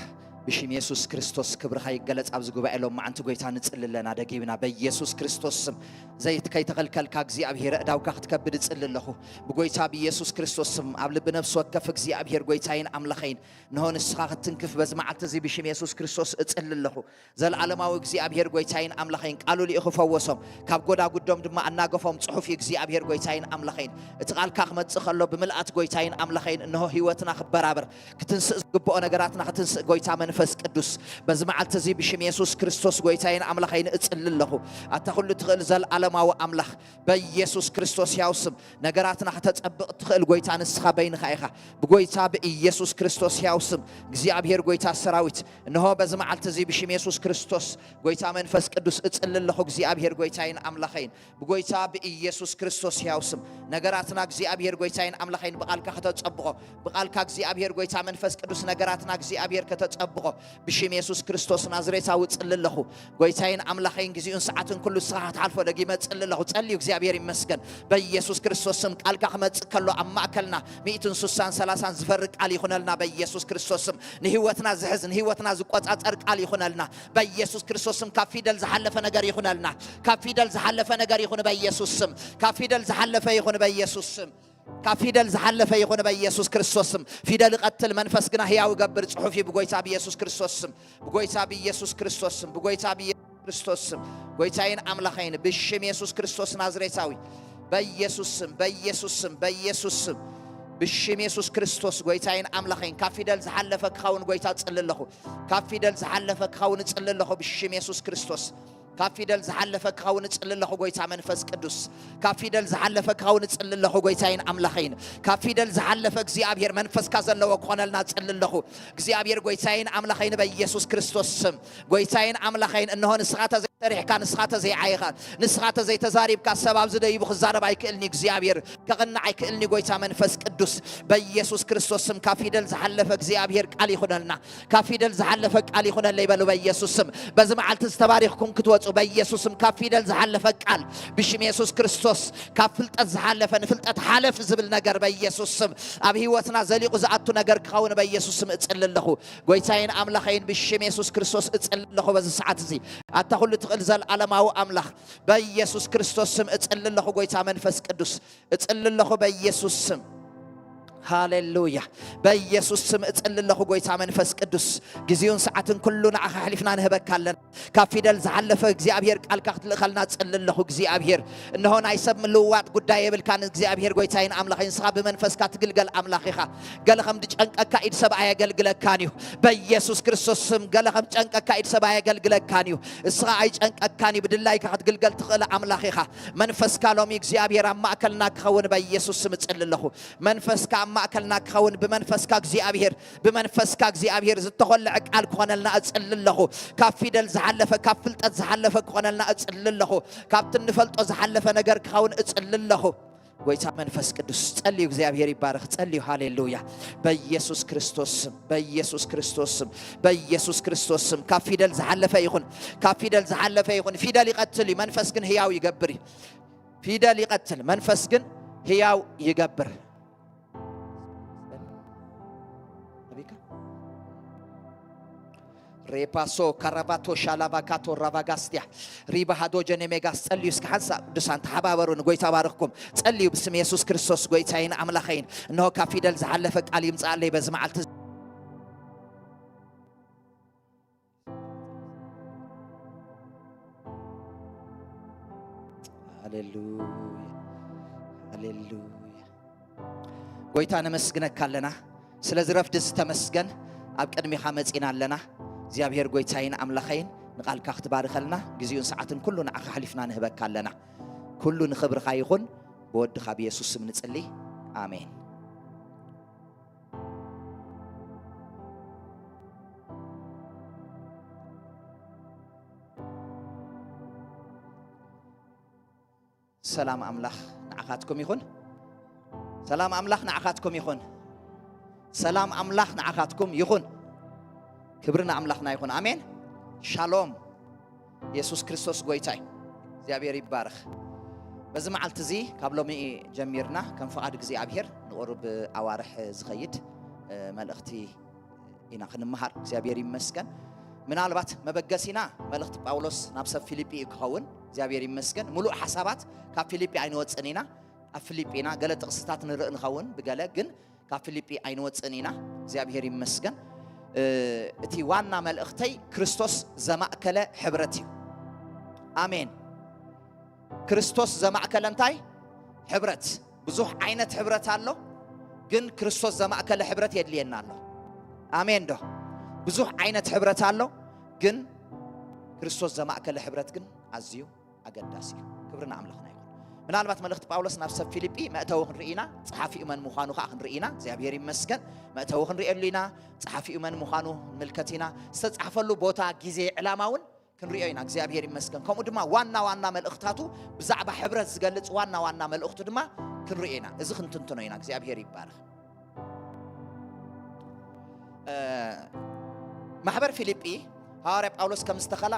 ብሽም የሱስ ክርስቶስ ክብርኻ ይገለጽ። ኣብዚ ጉባኤ ሎም መዓንቲ ጎይታ ንጽሊ ኣለና። ደጊምና በኢየሱስ ክርስቶስ ስም ዘይት ከይተኸልከልካ እግዚኣብሔር፣ ኣእዳውካ ክትከብድ እጽሊ ኣለኹ። ብጎይታ ብኢየሱስ ክርስቶስ ስም ኣብ ልቢ ነፍሲ ወከፍ እግዚኣብሔር ጎይታይን ኣምላኸይን፣ እንሆ ንስኻ ክትትንክፍ በዚ መዓልቲ እዚ ብሽም የሱስ ክርስቶስ እጽሊ ኣለኹ። ዘለዓለማዊ እግዚኣብሔር ጎይታይን ኣምላኸይን፣ ቃሉ ልኢኹ ፈወሶም፣ ካብ ጎዳጉዶም ድማ ኣናገፎም። ጽሑፍ እዩ እግዚኣብሔር ጎይታይን ኣምላኸይን። እቲ ቃልካ ክመጽእ ከሎ ብምልኣት ጎይታይን ኣምላኸይን፣ እንሆ ህይወትና ክበራበር፣ ክትንስእ ዝግብኦ ነገራትና ክትንስእ ጎይታ መንፈስ ቅዱስ፣ በዚ መዓልቲ እዚ ብሽም የሱስ ክርስቶስ ጎይታይን ኣምላኸይን እጽሊ ኣለኹ። ኣታ ኩሉ ትኽእል ዘለዓለማዊ ኣምላኽ፣ በኢየሱስ ክርስቶስ ሕያው ስም ነገራትና ከተጸብቕ ትኽእል ጎይታ ንስኻ በይንኻ ኢኻ። ብጎይታ ብኢየሱስ ክርስቶስ ሕያው ስም እግዚኣብሔር ጎይታ ሰራዊት፣ እንሆ በዚ መዓልቲ እዚ ብሽም የሱስ ክርስቶስ ጎይታ መንፈስ ቅዱስ እጽሊ ኣለኹ። እግዚኣብሔር ጎይታይን ኣምላኸይን፣ ብጎይታ ብኢየሱስ ክርስቶስ ሕያው ስም ነገራትና እግዚኣብሔር ጎይታይን ኣምላኸይን ብቓልካ ከተጸብቖ፣ ብቓልካ እግዚኣብሔር ጎይታ መንፈስ ቅዱስ ነገራትና እግዚኣብሔር ከተጸብቖ ብሽም የሱስ ክርስቶስ ናዝሬታዊ እጽሊ ኣለኹ። ጎይታይን ኣምላኸይን፣ ግዜኡን ሰዓትን ኩሉ ንስኻ ክትሓልፎ ደጊመ እጽሊ ኣለኹ። ጸልዩ፣ እግዚኣብሔር ይመስገን። በኢየሱስ ክርስቶስ ስም ቃልካ ክመጽእ ከሎ ኣብ ማእከልና ሚእትን ስሳን ሰላሳን ዝፈርድ ቃል ይኹነልና። በኢየሱስ ክርስቶስ ስም ንህይወትና ዝሕዝ፣ ንህይወትና ዝቆጻጸር ቃል ይኹነልና። በኢየሱስ ክርስቶስ ስም ካብ ፊደል ዝሓለፈ ነገር ይኹነልና። ካብ ፊደል ዝሓለፈ ነገር ይኹን በኢየሱስ ስም። ካብ ፊደል ዝሓለፈ ይኹን በኢየሱስ ስም። ካብ ፊደል ዝሓለፈ ይኹን በኢየሱስ ክርስቶስ ስም። ፊደል ይቐትል፣ መንፈስ ግና ህያው ይገብር፣ ጽሑፍ እዩ። ብጎይታ ብኢየሱስ ክርስቶስ ስም፣ ብጎይታ ብኢየሱስ ክርስቶስ ስም፣ ብጎይታ ብኢየሱስ ክርስቶስ ስም፣ ጎይታይን ኣምላኸይን ብሽም የሱስ ክርስቶስ ናዝሬታዊ፣ በኢየሱስ ስም፣ በኢየሱስ ስም፣ በኢየሱስ ስም፣ ብሽም የሱስ ክርስቶስ ጎይታይን ኣምላኸይን፣ ካብ ፊደል ዝሓለፈ ክኸውን ጎይታ እጽሊ ኣለኹ። ካብ ፊደል ዝሓለፈ ክኸውን እጽሊ ኣለኹ ብሽም የሱስ ክርስቶስ። ካብ ፊደል ዝሓለፈ ክኸውን እጽሊ ኣለኹ ጎይታ መንፈስ ቅዱስ። ካብ ፊደል ዝሓለፈ ክኸውን እጽሊ ኣለኹ ጎይታይን ኣምላኸይን። ካብ ፊደል ዝሓለፈ እግዚኣብሔር መንፈስካ ዘለዎ ክኾነልና እጽሊ ኣለኹ። እግዚኣብሔር ጎይታይን ኣምላኸይን በኢየሱስ ክርስቶስ ስም። ጎይታይን ኣምላኸይን እንሆ ንስኻ ተዘይ ሰሪሕካ ንስኻ ተዘይዓይኻ፣ ንስኻ ተዘይተዛሪብካ፣ ሰብ ኣብዚ ደይቡ ክዛረብ ኣይክእልኒ እግዚኣብሔር፣ ከቕንዕ ኣይክእልኒ ጎይታ መንፈስ ቅዱስ። በኢየሱስ ክርስቶስ ስም ካብ ፊደል ዝሓለፈ እግዚኣብሔር ቃል ይኹነልና። ካብ ፊደል ዝሓለፈ ቃል ይኹነለይ በሉ በኢየሱስ ስም። በዚ መዓልቲ ዝተባሪኽኩም ክትወጹ በኢየሱስ ስም ካብ ፊደል ዝሓለፈ ቃል ብሽም የሱስ ክርስቶስ፣ ካብ ፍልጠት ዝሓለፈ ንፍልጠት ሓለፍ ዝብል ነገር በኢየሱስ ስም ኣብ ህይወትና ዘሊቑ ዝኣቱ ነገር ክኸውን በኢየሱስ ስም እጽሊ ኣለኹ። ጎይታዬን ኣምላኸይን ብሽም የሱስ ክርስቶስ እጽሊ ኣለኹ። በዚ ሰዓት እዚ ኣታ ኩሉ ትኽእል ዘልዓለማዊ ኣምላኽ በኢየሱስ ክርስቶስ ስም እጽሊ ኣለኹ። ጎይታ መንፈስ ቅዱስ እጽሊ ኣለኹ በኢየሱስ ስም። ሃሌሉያ። በኢየሱስ ስም እጽሊ ኣለኹ። ጎይታ መንፈስ ቅዱስ ግዜውን ሰዓትን ኩሉ ንዓኻ ኣሕሊፍና ንህበካ ኣለና። ካብ ፊደል ዝሓለፈ እግዚኣብሔር ቃልካ ክትልእኸልና እጽሊ ኣለኹ። እግዚኣብሔር እንሆ ናይ ሰብ ምልውዋጥ ጉዳይ የብልካን። እግዚኣብሔር ጎይታይን ኣምላኸይ ንስኻ ብመንፈስካ ትግልገል ኣምላኽ ኢኻ። ገለ ከም ዝጨንቀካ ኢድ ሰብ ኣየገልግለካን እዩ። በኢየሱስ ክርስቶስ ስም ገለ ከም ዝጨንቀካ ኢድ ሰብ ኣየገልግለካን እዩ። እስኻ ኣይጨንቀካን እዩ። ብድላይካ ክትግልገል ትኽእል ኣምላኽ ኢኻ። መንፈስካ ሎሚ እግዚኣብሔር ኣብ ማእከልና ክኸውን በኢየሱስ ስም እጽሊ ኣለኹ። መንፈስካ ኣብ ማእከልና ክኸውን፣ ብመንፈስካ እግዚኣብሔር፣ ብመንፈስካ እግዚኣብሔር ዝተኾልዐ ቃል ክኾነልና እጽሊ ኣለኹ። ካብ ፊደል ዝሓለፈ፣ ካብ ፍልጠት ዝሓለፈ ክኾነልና እጽሊ ኣለኹ። ካብቲ እንፈልጦ ዝሓለፈ ነገር ክኸውን እጽሊ ኣለኹ። ጎይታ መንፈስ ቅዱስ ጸልዩ፣ እግዚኣብሔር ይባረኽ። ጸልዩ። ሃሌሉያ። በኢየሱስ ክርስቶስ ስም፣ በኢየሱስ ክርስቶስ ስም፣ በኢየሱስ ክርስቶስ ስም ካብ ፊደል ዝሓለፈ ይኹን፣ ካብ ፊደል ዝሓለፈ ይኹን። ፊደል ይቐትል እዩ፣ መንፈስ ግን ህያው ይገብር እዩ። ፊደል ይቐትል፣ መንፈስ ግን ህያው ይገብር። ሬፓሶ ካራባቶ ሻላቫካቶ ራቫጋስቲያ ሪባሃዶ ጀኔሜጋስ ጸልዩ። እስከ ሓንሳብ ቅዱሳን ተሓባበሩ። ንጎይታ ባርኽኩም። ጸልዩ ብስም የሱስ ክርስቶስ ጎይታይን ኣምላኸይን። እንሆ ካብ ፊደል ዝሓለፈ ቃል ይምጻኣለይ በዚ መዓልቲ። ሃሌሉያ፣ ሃሌሉያ። ጎይታ ነመስግነካ ኣለና። ስለዚ ረፍዲ ዝተመስገን ኣብ ቅድሚኻ መጺና ኣለና። እግዚኣብሔር ጎይታይን ኣምላኸይን ንቓልካ ክትባርከልና ግዜኡን ሰዓትን ኩሉ ንዓኻ ኣሕሊፍና ንህበካ ኣለና። ኩሉ ንኽብርኻ ይኹን። ብወድኻ ብየሱስ ስም ንጽሊ። ኣሜን። ሰላም ኣምላኽ ንዓኻትኩም ይኹን። ሰላም ኣምላኽ ንዓኻትኩም ይኹን። ሰላም ኣምላኽ ንዓኻትኩም ይኹን። ክብሪ ንኣምላኽና ይኹን። ኣሜን። ሻሎም። የሱስ ክርስቶስ ጎይታ እዩ። እግዚኣብሔር ይባረኽ። በዚ መዓልቲ እዚ ካብ ሎሚ ጀሚርና ከም ፍቓድ እግዚኣብሔር ንቑሩብ ኣዋርሕ ዝኸይድ፣ እ፣ መልእኽቲ ኢና ክንመሃር። እግዚኣብሔር ይመስገን። ምናልባት መበገሲና መልእኽቲ ጳውሎስ ናብ ሰብ ፊልጲ እዩ ክኸውን። እግዚኣብሔር ይመስገን። ሙሉእ ሓሳባት ካብ ፊልጲ ኣይንወፅን ኢና። ኣብ ፊልጲ ኢና ገለ ጥቕስታት ንርኢ ንኸውን ብገለ፣ ግን ካብ ፊልጲ ኣይንወፅን ኢና። እግዚኣብሔር ይመስገን። እ፣ እቲ ዋና መልእኽተይ ክርስቶስ ዘማእከለ ሕብረት እዩ። ኣሜን። ክርስቶስ ዘማእከለ እንታይ? ሕብረት። ብዙሕ ዓይነት ሕብረት ኣሎ፣ ግን ክርስቶስ ዘማእከለ ሕብረት የድልየና ኣሎ። ኣሜን ዶ? ብዙሕ ዓይነት ሕብረት ኣሎ፣ ግን ክርስቶስ ዘማእከለ ሕብረት ግን ኣዝዩ ኣገዳሲ እዩ። ክብሪ ንኣምላኽና ይኹን። ምናልባት መልእኽቲ ጳውሎስ ናብ ሰብ ፊልጲ መእተዊ ክንርኢ ኢና፣ ጸሓፊኡ መን ምዃኑ ከኣ ክንርኢ ኢና። እግዚኣብሔር ይመስገን። መእተዊ ክንርእየሉ ኢና፣ ጸሓፊኡ መን ምዃኑ ንምልከት ኢና። ዝተጻሕፈሉ ቦታ፣ ግዜ፣ ዕላማ እውን ክንርእዮ ኢና። እግዚኣብሔር ይመስገን። ከምኡ ድማ ዋና ዋና መልእኽታቱ፣ ብዛዕባ ሕብረት ዝገልጽ ዋና ዋና መልእኽቱ ድማ ክንርእዮ ኢና። እዚ ክንትንትኖ ኢና። እግዚኣብሔር ይባረኽ። እ፣ ማሕበር ፊልጲ ሃዋርያ ጳውሎስ ከም ዝተኸላ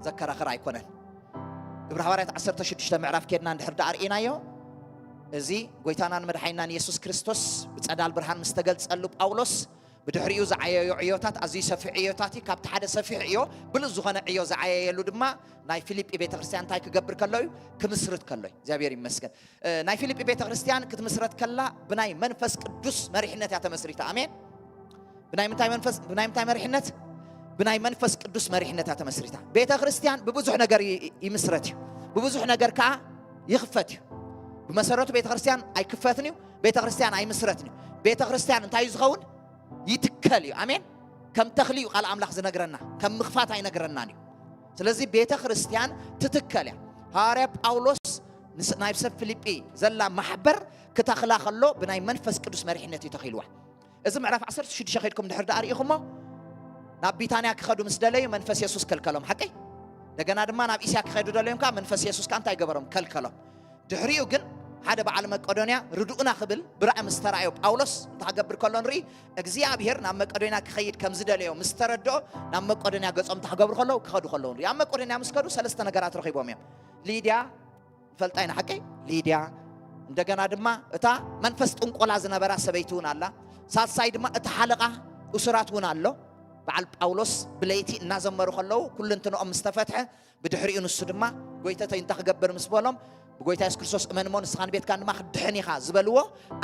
ዘከራኽር ኣይኮነን። ግብሪ ሃዋርያት ዓሰርተ ሽዱሽተ ምዕራፍ ኬድና እንድሕር ደኣ ርኢናዮ፣ እዚ ጎይታናን መድሓኒናን የሱስ ክርስቶስ ብጸዳል ብርሃን ምስ ተገልጸሉ ጳውሎስ ብድሕሪኡ ዝዓየዮ ዕዮታት ኣዝዩ ሰፊሕ ዕዮታት እዩ። ካብቲ ሓደ ሰፊሕ ዕዮ፣ ብሉጽ ዝኾነ ዕዮ ዝዓየየሉ ድማ ናይ ፊልጲ ቤተ ክርስቲያን እንታይ ክገብር ከሎ እዩ? ክምስርት ከሎ እዩ። እግዚኣብሔር ይመስገን። እ፣ ናይ ፊልጲ ቤተ ክርስቲያን ክትምስረት ከላ ብናይ መንፈስ ቅዱስ መሪሕነት እያ ተመስሪታ። ኣሜን። ብናይ ምንታይ መንፈስ፣ ብናይ ምንታይ መሪሕነት? ብናይ መንፈስ ቅዱስ መሪሕነት እያ ተመስሪታ። ቤተ ክርስቲያን ብብዙሕ ነገር ይ-፣ ይምስረት እዩ። ብብዙሕ ነገር ከኣ ይኽፈት እዩ። ብመሰረቱ ቤተ ክርስቲያን ኣይክፈትን እዩ። ቤተ ክርስቲያን ኣይምስረትን እዩ። ቤተ ክርስቲያን እንታይ እዩ ዝኸውን? ይትከል እዩ። ኣሜን። ከም ተኽሊ እዩ ቃል ኣምላኽ ዝነግረና፣ ከም ምኽፋት ኣይነግረናን እዩ። ስለዚ ቤተ ክርስቲያን ትትከል እያ። ሃዋርያ ጳውሎስ ንስ-፣ ናይ ሰብ ፊልጲ ዘላ ማሕበር ክተኽላ ከሎ ብናይ መንፈስ ቅዱስ መሪሕነት እዩ ተኺልዋ። እዚ ምዕራፍ ዓሰርተ ሽዱሽተ ከይድኩም ድሕር ደኣ ርኢኹሞ፣ ናብ ቢታንያ ክኸዱ ምስ ደለዩ መንፈስ የሱስ ከልከሎም። ሓቀይ? እንደገና ድማ ናብ እስያ ክኸዱ ደለዮም ከዓ መንፈስ የሱስ ከዓ እንታይ ገበሮም? ከልከሎም። ድሕሪኡ ግን ሓደ በዓል መቄዶንያ ርድኡና ክብል ብራእይ ምስ ተራእዮ ጳውሎስ እንታይ ክገብር ከሎ ንርኢ፣ እግዚኣብሔር ናብ መቄዶንያ ክኸይድ ከም ዝደለዮ ምስ ተረድኦ ናብ መቄዶንያ ገጾም እንታይ ክገብሩ ከለዉ? ክኸዱ ከለዉ ንርኢ። ኣብ መቄዶንያ ምስ ከዱ ሰለስተ ነገራት ረኺቦም እዮም። ሊድያ ንፈልጣ ኢና ሓቀይ? ሊድያ፣ እንደገና ድማ እታ መንፈስ ጥንቆላ ዝነበራ ሰበይቲ እውን ኣላ። ሳልሳይ ድማ እቲ ሓለቓ እሱራት እውን ኣሎ። በዓል ጳውሎስ ብለይቲ እናዘመሩ ከለዉ ኩልንትንኦም ምስ ተፈትሐ ብድሕሪኡ ንሱ ድማ ጎይተተይ እንታይ ክገብር ምስ በሎም ብጎይታ የሱስ ክርስቶስ እመን እሞ ንስኻን ቤትካን ድማ ክትድሕን ኢኻ ዝበልዎ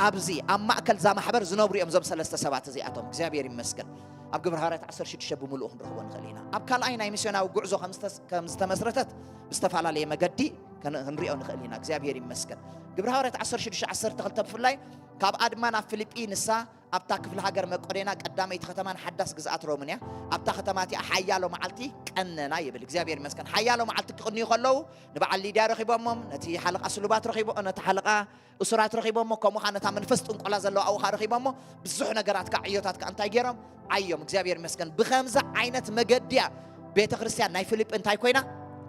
ኣብዚ ኣብ ማእከል እዛ ማሕበር ዝነብሩ እዮም እዞም ሰለስተ ሰባት እዚኣቶም እግዚኣብሔር ይመስገን ኣብ ግብረ ሃዋርያት ዓሰርተ ሽዱሽተ ብምልኡ ክንረኽቦ ንኽእል ኢና ኣብ ካልኣይ ናይ ሚስዮናዊ ጉዕዞ ከም ዝተስ- ከም ዝተመስረተት ብዝተፈላለየ መገዲ ከን- ክንሪኦ ንኽእል ኢና እግዚኣብሔር ይመስገን ግብረ ሃዋርያት ዓሰርተ ሽዱሽተ ዓሰርተ ክልተ ብፍላይ ካብ ኣድማ ናብ ፊልጲ ንሳ ኣብታ ክፍለ ሃገር መቄዶንያ ቀዳመይቲ ከተማን ሓዳስ ግዝኣት ሮምን እያ። ኣብታ ከተማ እቲኣ ሓያሎ መዓልቲ ቀነና ይብል። እግዚኣብሔር ይመስገን። ሓያሎ መዓልቲ ክቕንዩ ከለዉ ንበዓል ሊድያ ረኺቦሞም፣ ነቲ ሓለቓ ስሉባት ረኺቦ ነቲ ሓለቓ እሱራት ረኺቦሞ፣ ከምኡ ኸዓ ነታ መንፈስ ጥንቆላ ዘለዋ ኣብኡ ኸዓ ረኺቦሞ፣ ብዙሕ ነገራት ከዓ ዕዮታት ከዓ እንታይ ገይሮም? ዓዮም። እግዚኣብሔር ይመስገን። ብኸምዚ ዓይነት መገዲ እያ ቤተ ክርስቲያን ናይ ፊልጲ እንታይ ኮይና?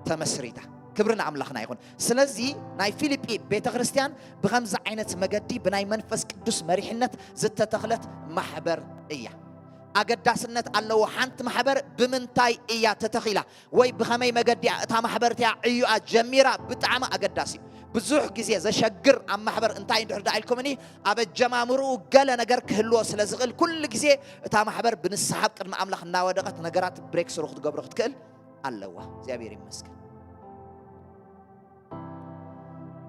ተመስሪታ። ክብሪ ንኣምላኽና ይኹን። ስለዚ ናይ ፊልጲ ቤተ ክርስቲያን ብኸምዚ ዓይነት መገዲ ብናይ መንፈስ ቅዱስ መሪሕነት ዝተተኽለት ማሕበር እያ። ኣገዳስነት ኣለዎ። ሓንቲ ማሕበር ብምንታይ እያ ተተኺላ ወይ ብኸመይ መገዲ እያ እታ ማሕበር እቲኣ ዕዩኣ ጀሚራ ብጣዕሚ ኣገዳሲ እዩ። ብዙሕ ግዜ ዘሸግር ኣብ ማሕበር እንታይ እንድሕር ደኣ ኢልኩምኒ ኣብ ኣጀማምርኡ ገለ ነገር ክህልዎ ስለ ዝኽእል ኩሉ ግዜ እታ ማሕበር ብንስሓ ኣብ ቅድሚ ኣምላኽ እናወደቐት ነገራት ብሬክ ስሩ ክትገብሮ ክትክእል ኣለዋ እግዚኣብሔር ይመስገን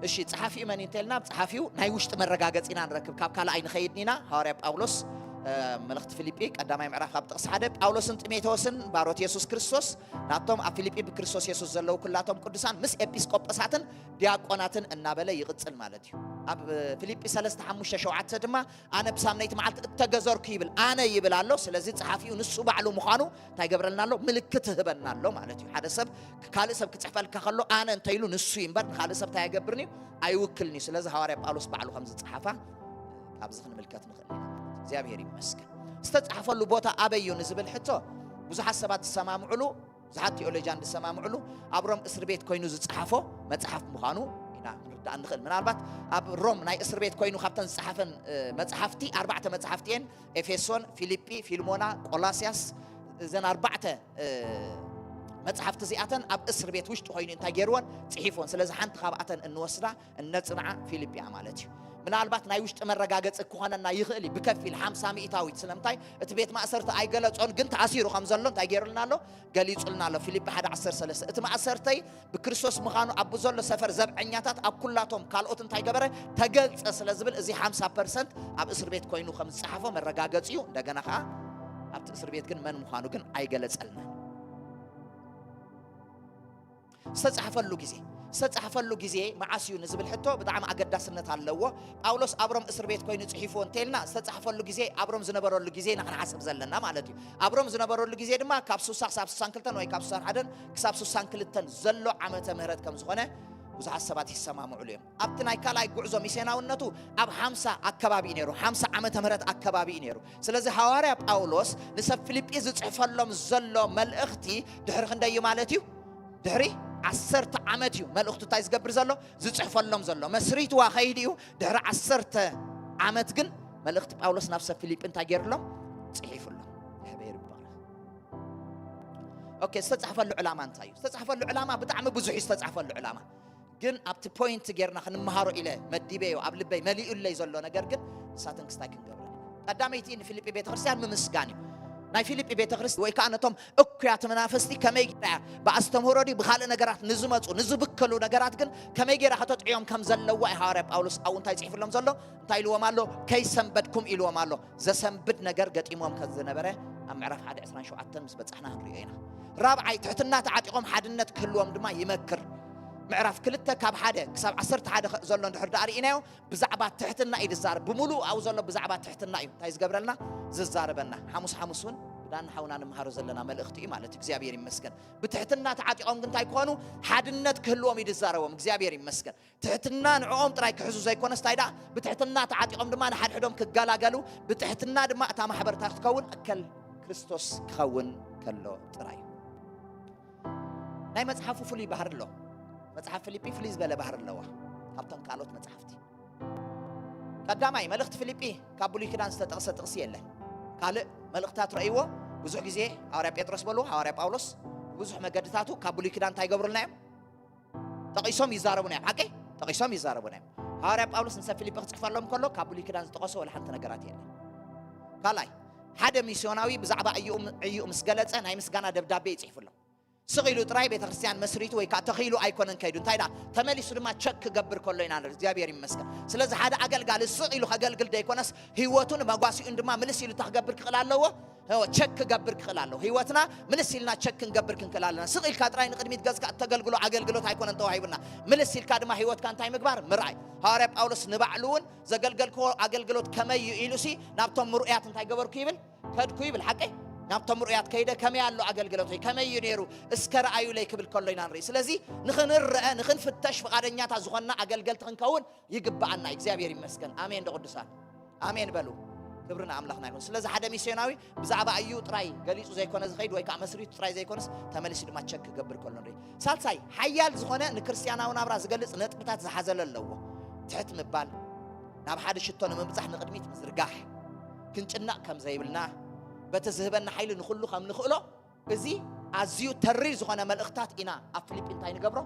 እሺ ጸሓፊ መን እንተልና ብ ጸሓፊው ናይ ውሽጢ መረጋገጺ ኢና ንረክብ ካብ ካልኣይ ንኸይድን ኢና ሃዋርያ ጳውሎስ መልእኽቲ ፊልጲ ቀዳማይ ምዕራፍ ካብ ጥቕሲ ሓደ ጳውሎስን ጢሞቴዎስን ባሮት የሱስ ክርስቶስ ናቶም ኣብ ፊልጲ ብክርስቶስ የሱስ ዘለዉ ኩላቶም ቅዱሳን ምስ ኤጲስቆጶሳትን ዲያቆናትን እናበለ ይቕጽል ማለት እዩ ኣብ ፊልጲ ሰለስተ ሓሙሽተ ሸውዓተ ድማ ኣነ ብሳምነይቲ መዓልቲ እተገዘርኩ ይብል ኣነ ይብል ኣሎ ስለዚ ጸሓፊኡ ንሱ ባዕሉ ምዃኑ እንታይ ገብረልና ኣሎ ምልክት ህበና ኣሎ ማለት እዩ ሓደ ሰብ ካልእ ሰብ ክጽሕፈልካ ከሎ ኣነ እንተኢሉ ንሱ እዩ እምበር ንካልእ ሰብ እንታይ ኣይገብርን እዩ ኣይውክልን እዩ ስለዚ ሃዋርያ ጳውሎስ ባዕሉ ከም ዝጸሓፋ ኣብዚ ክንምልከት ንኽእል ኢና ማለት እዩ እግዚኣብሔር ይመስገን ዝተጻሕፈሉ ቦታ ኣበይ እዩ ንዝብል ሕቶ ብዙሓት ሰባት ዝሰማምዕሉ ብዙሓት ቴኦሎጂያን ዝሰማምዕሉ ኣብ ሮም እስር ቤት ኮይኑ ዝጸሓፎ መጽሓፍ ምዃኑ ኢና ክንርዳእ ንኽእል ምናልባት ኣብ ሮም ናይ እስር ቤት ኮይኑ ካብተን ዝጸሓፈን መጽሓፍቲ ኣርባዕተ መጽሓፍቲ እየን ኤፌሶን ፊልጲ ፊልሞና ቆላስያስ እዘን ኣርባዕተ መጽሓፍቲ እዚኣተን ኣብ እስር ቤት ውሽጢ ኮይኑ እንታይ ገይርዎን ጽሒፍዎን ስለዚ ሓንቲ ካብኣተን እንወስዳ እነጽንዓ ፊልጲያ ማለት እዩ ምናልባት ናይ ውሽጢ መረጋገጺ ክኾነና ይኽእል እዩ ብከፊል ሓምሳ ሚእታዊት ስለምንታይ እቲ ቤት ማእሰርቲ ኣይገለጾን ግን ተኣሲሩ ከም ዘሎ እንታይ ገይሩልና ኣሎ ገሊጹልና ኣሎ ፊልጲ ሓደ ዓሰርተ ሰለስተ እቲ ማእሰርተይ ብክርስቶስ ምዃኑ ኣብ ዘሎ ሰፈር ዘብዐኛታት ኣብ ኩላቶም ካልኦት እንታይ ገበረ ተገልጸ ስለ ዝብል እዚ ሓምሳ ፐርሰንት ኣብ እስር ቤት ኮይኑ ከም ዝጸሓፎ መረጋገጺ እዩ እንደገና ከዓ ኣብቲ እስር ቤት ግን መን ምዃኑ ግን ኣይገለጸልናን ዝተጻሕፈሉ ግዜ ዝተጻሕፈሉ ግዜ መዓስ እዩ ንዝብል ሕቶ ብጣዕሚ ኣገዳስነት ኣለዎ ጳውሎስ ኣብ ሮም እስር ቤት ኮይኑ ጽሒፍዎ እንተልና ዝተጻሕፈሉ ግዜ ኣብ ሮም ዝነበረሉ ግዜ ኢና ክንሓስብ ዘለና ማለት እዩ ኣብ ሮም ዝነበረሉ ግዜ ድማ ካብ ሱሳ ክሳብ ሱሳን ክልተን ወይ ካብ ሱሳን ሓደን ክሳብ ሱሳን ክልተን ዘሎ ዓመተ ምህረት ከም ዝኾነ ብዙሓት ሰባት ይሰማምዕሉ እዮም ኣብቲ ናይ ካልኣይ ጉዕዞ ሚስዮናውነቱ ኣብ ሓምሳ ኣከባቢ እዩ ነይሩ ሓምሳ ዓመተ ምህረት ኣከባቢ እዩ ነይሩ ስለዚ ሃዋርያ ጳውሎስ ንሰብ ፊልጲ ዝጽሕፈሎም ዘሎ መልእኽቲ ድሕሪ ክንደይ እዩ ማለት እዩ ድሕሪ ዓሰርተ ዓመት እዩ መልእኽቱ እንታይ ዝገብር ዘሎ ዝጽሕፈሎም ዘሎ መስሪትዋ ከይድ እዩ ድሕሪ ዓሰርተ ዓመት ግን መልእኽቲ ጳውሎስ ናብ ሰብ ፊልጲ እንታይ ገይርሎም ጽሒፉሎም ሕበይር ይባረኽ ኦኬ ዝተጻሕፈሉ ዕላማ እንታይ እዩ ዝተጻሕፈሉ ዕላማ ብጣዕሚ ብዙሕ እዩ ዝተጻሕፈሉ ዕላማ ግን ኣብቲ ፖይንት ጌርና ክንመሃሮ ኢለ መዲበዮ ኣብ ልበይ መሊኡለይ ዘሎ ነገር ግን ንሳተን ክስታይ ክንገብረን ኢና ቀዳመይቲ ንፊልጲ ቤተክርስትያን ምምስጋን እዩ ናይ ፊልጲ ቤተክርስትያን ወይ ከዓ ነቶም እኩያት መናፍስቲ ከመይ ጌራ እያ ብኣስተምህሮ ድዩ ብካልእ ነገራት ንዝመፁ ንዝብከሉ ነገራት ግን ከመይ ጌራ ከተጥዕዮም ከም ዘለዋ እዩ ሃዋርያ ጳውሎስ ኣብኡ እንታይ ፅሒፍሎም ዘሎ እንታይ ኢልዎም ኣሎ ከይሰንበድኩም ኢልዎም ኣሎ ዘሰንብድ ነገር ገጢሞም ከም ዝነበረ ኣብ ምዕራፍ ሓደ ዕስራን ሸውዓተን ምስ በፃሕና ክንሪኦ ኢና ራብዓይ ትሕትና ተዓጢቖም ሓድነት ክህልዎም ድማ ይመክር ምዕራፍ ክልተ ካብ ሓደ ክሳብ ዓሰርተ ሓደ ዘሎ እንድሕር ደኣ ርኢናዮ ብዛዕባ ትሕትና እዩ ዝዛረብ ብምሉእ ኣብኡ ዘሎ ብዛዕባ ትሕትና እዩ እንታይ ዝገብረልና ዝዛረበና ሓሙስ ሓሙስ እውን ብዳን ሓውና ንምሃሮ ዘለና መልእኽቲ እዩ ማለት እግዚኣብሔር ይመስገን ብትሕትና ተዓጢቖም ግን እንታይ ክኾኑ ሓድነት ክህልዎም እዩ ዝዛረቦም እግዚኣብሔር ይመስገን ትሕትና ንዕኦም ጥራይ ክሕዙ ዘይኮነስ እንታይ ደኣ ብትሕትና ተዓጢቖም ድማ ንሓድሕዶም ክገላገሉ ብትሕትና ድማ እታ ማሕበርታ ክትከውን ኣከል ክርስቶስ ክኸውን ከሎ ጥራይ እዩ ናይ መጽሓፉ ፍሉይ ባህሪ ኣለዎ። መጽሓፍ ፊልጲ ፍልይ ዝበለ ባህሪ ኣለዋ ካብቶም ካልኦት መጽሓፍቲ። ቀዳማይ፣ መልእኽቲ ፊልጲ ካብ ብሉይ ኪዳን ዝተጠቕሰ ጥቕሲ የለን። ካልእ መልእኽታት ረእይዎ። ብዙሕ ግዜ ሃዋርያ ጴጥሮስ በሉ፣ ሃዋርያ ጳውሎስ ብዙሕ መገድታቱ ካብ ብሉይ ኪዳን እንታይ ይገብሩልና እዮም? ጠቒሶም ይዛረቡና እዮም። ሓቂ? ጠቒሶም ይዛረቡና እዮም። ሃዋርያ ጳውሎስ ንሰብ ፊልጲ ክጽሕፈሎም ከሎ ካብ ብሉይ ኪዳን ዝጠቐሶ ወላ ሓንቲ ነገራት የለን። ካልኣይ፣ ሓደ ሚስዮናዊ ብዛዕባ ዕዩኡ ዕዩኡ ምስ ገለጸ ናይ ምስጋና ደብዳቤ ይጽሕፍሎም። ስቕ ኢሉ ጥራይ ቤተ ክርስቲያን መስሪቱ ወይ ከዓ ተኺሉ ኣይኮነን ከይዱ። እንታይ ደኣ ተመሊሱ ድማ ቸክ ክገብር ከሎ ኢና ንርኢ። እግዚኣብሔር ይመስገን። ስለዚ ሓደ ኣገልጋሊ ስቕ ኢሉ ከገልግል ደይኮነስ ህይወቱን መጓሲኡን ድማ ምልስ ኢሉ እንታይ ክገብር ክኽእል ኣለዎ? ቸክ ክገብር ክኽእል ኣለዎ። ህይወትና ምልስ ኢልና ቸክ ክንገብር ክንክእል ኣለና። ስቕ ኢልካ ጥራይ ንቕድሚት ገጽካ እተገልግሎ ኣገልግሎት ኣይኮነን ተዋሂቡና። ምልስ ኢልካ ድማ ህይወትካ እንታይ ምግባር? ምርኣይ። ሃዋርያ ጳውሎስ ንባዕሉ እውን ዘገልገልክዎ ኣገልግሎት ከመይ እዩ ኢሉሲ ናብቶም ምርኡያት እንታይ ገበርኩ ይብል? ከድኩ ይብል። ሓቀይ? ናብቶም ምርኡያት ከይደ ከመይ ኣሎ ኣገልግሎተይ? ከመይ እዩ ነይሩ? እስከ ረኣዩለይ ክብል ከሎ ኢና ንርኢ። ስለዚ ንኽንረአ፣ ንኽንፍተሽ ፍቓደኛታት ዝኾንና ኣገልገልቲ ክንከውን ይግብኣና። እግዚኣብሔር ይመስገን። ኣሜን ዶ ቅዱሳን? ኣሜን በሉ። ክብሪ ንኣምላኽና ይኹን። ስለዚ ሓደ ሚስዮናዊ ብዛዕባ እዩ ጥራይ ገሊጹ ዘይኮነ ዝኸይድ ወይ ከዓ መስሪቱ ጥራይ ዘይኮነስ ተመሊሱ ድማ ቸክ ክገብር ከሎ ንርኢ። ሳልሳይ፣ ሓያል ዝኾነ ንክርስትያናዊ ናብራ ዝገልጽ ነጥብታት ዝሓዘለ ኣለዎ። ትሕት ምባል፣ ናብ ሓደ ሽቶ ንምብጻሕ ንቕድሚት ምዝርጋሕ፣ ክንጭነቕ ከም ዘይብልና፣ በቲ ዝህበና ሓይሊ ንኹሉ ከም ንኽእሎ፣ እዚ ኣዝዩ ተሪር ዝኾነ መልእኽታት ኢና ኣብ ፊልጲ እንታይ ንገብሮ?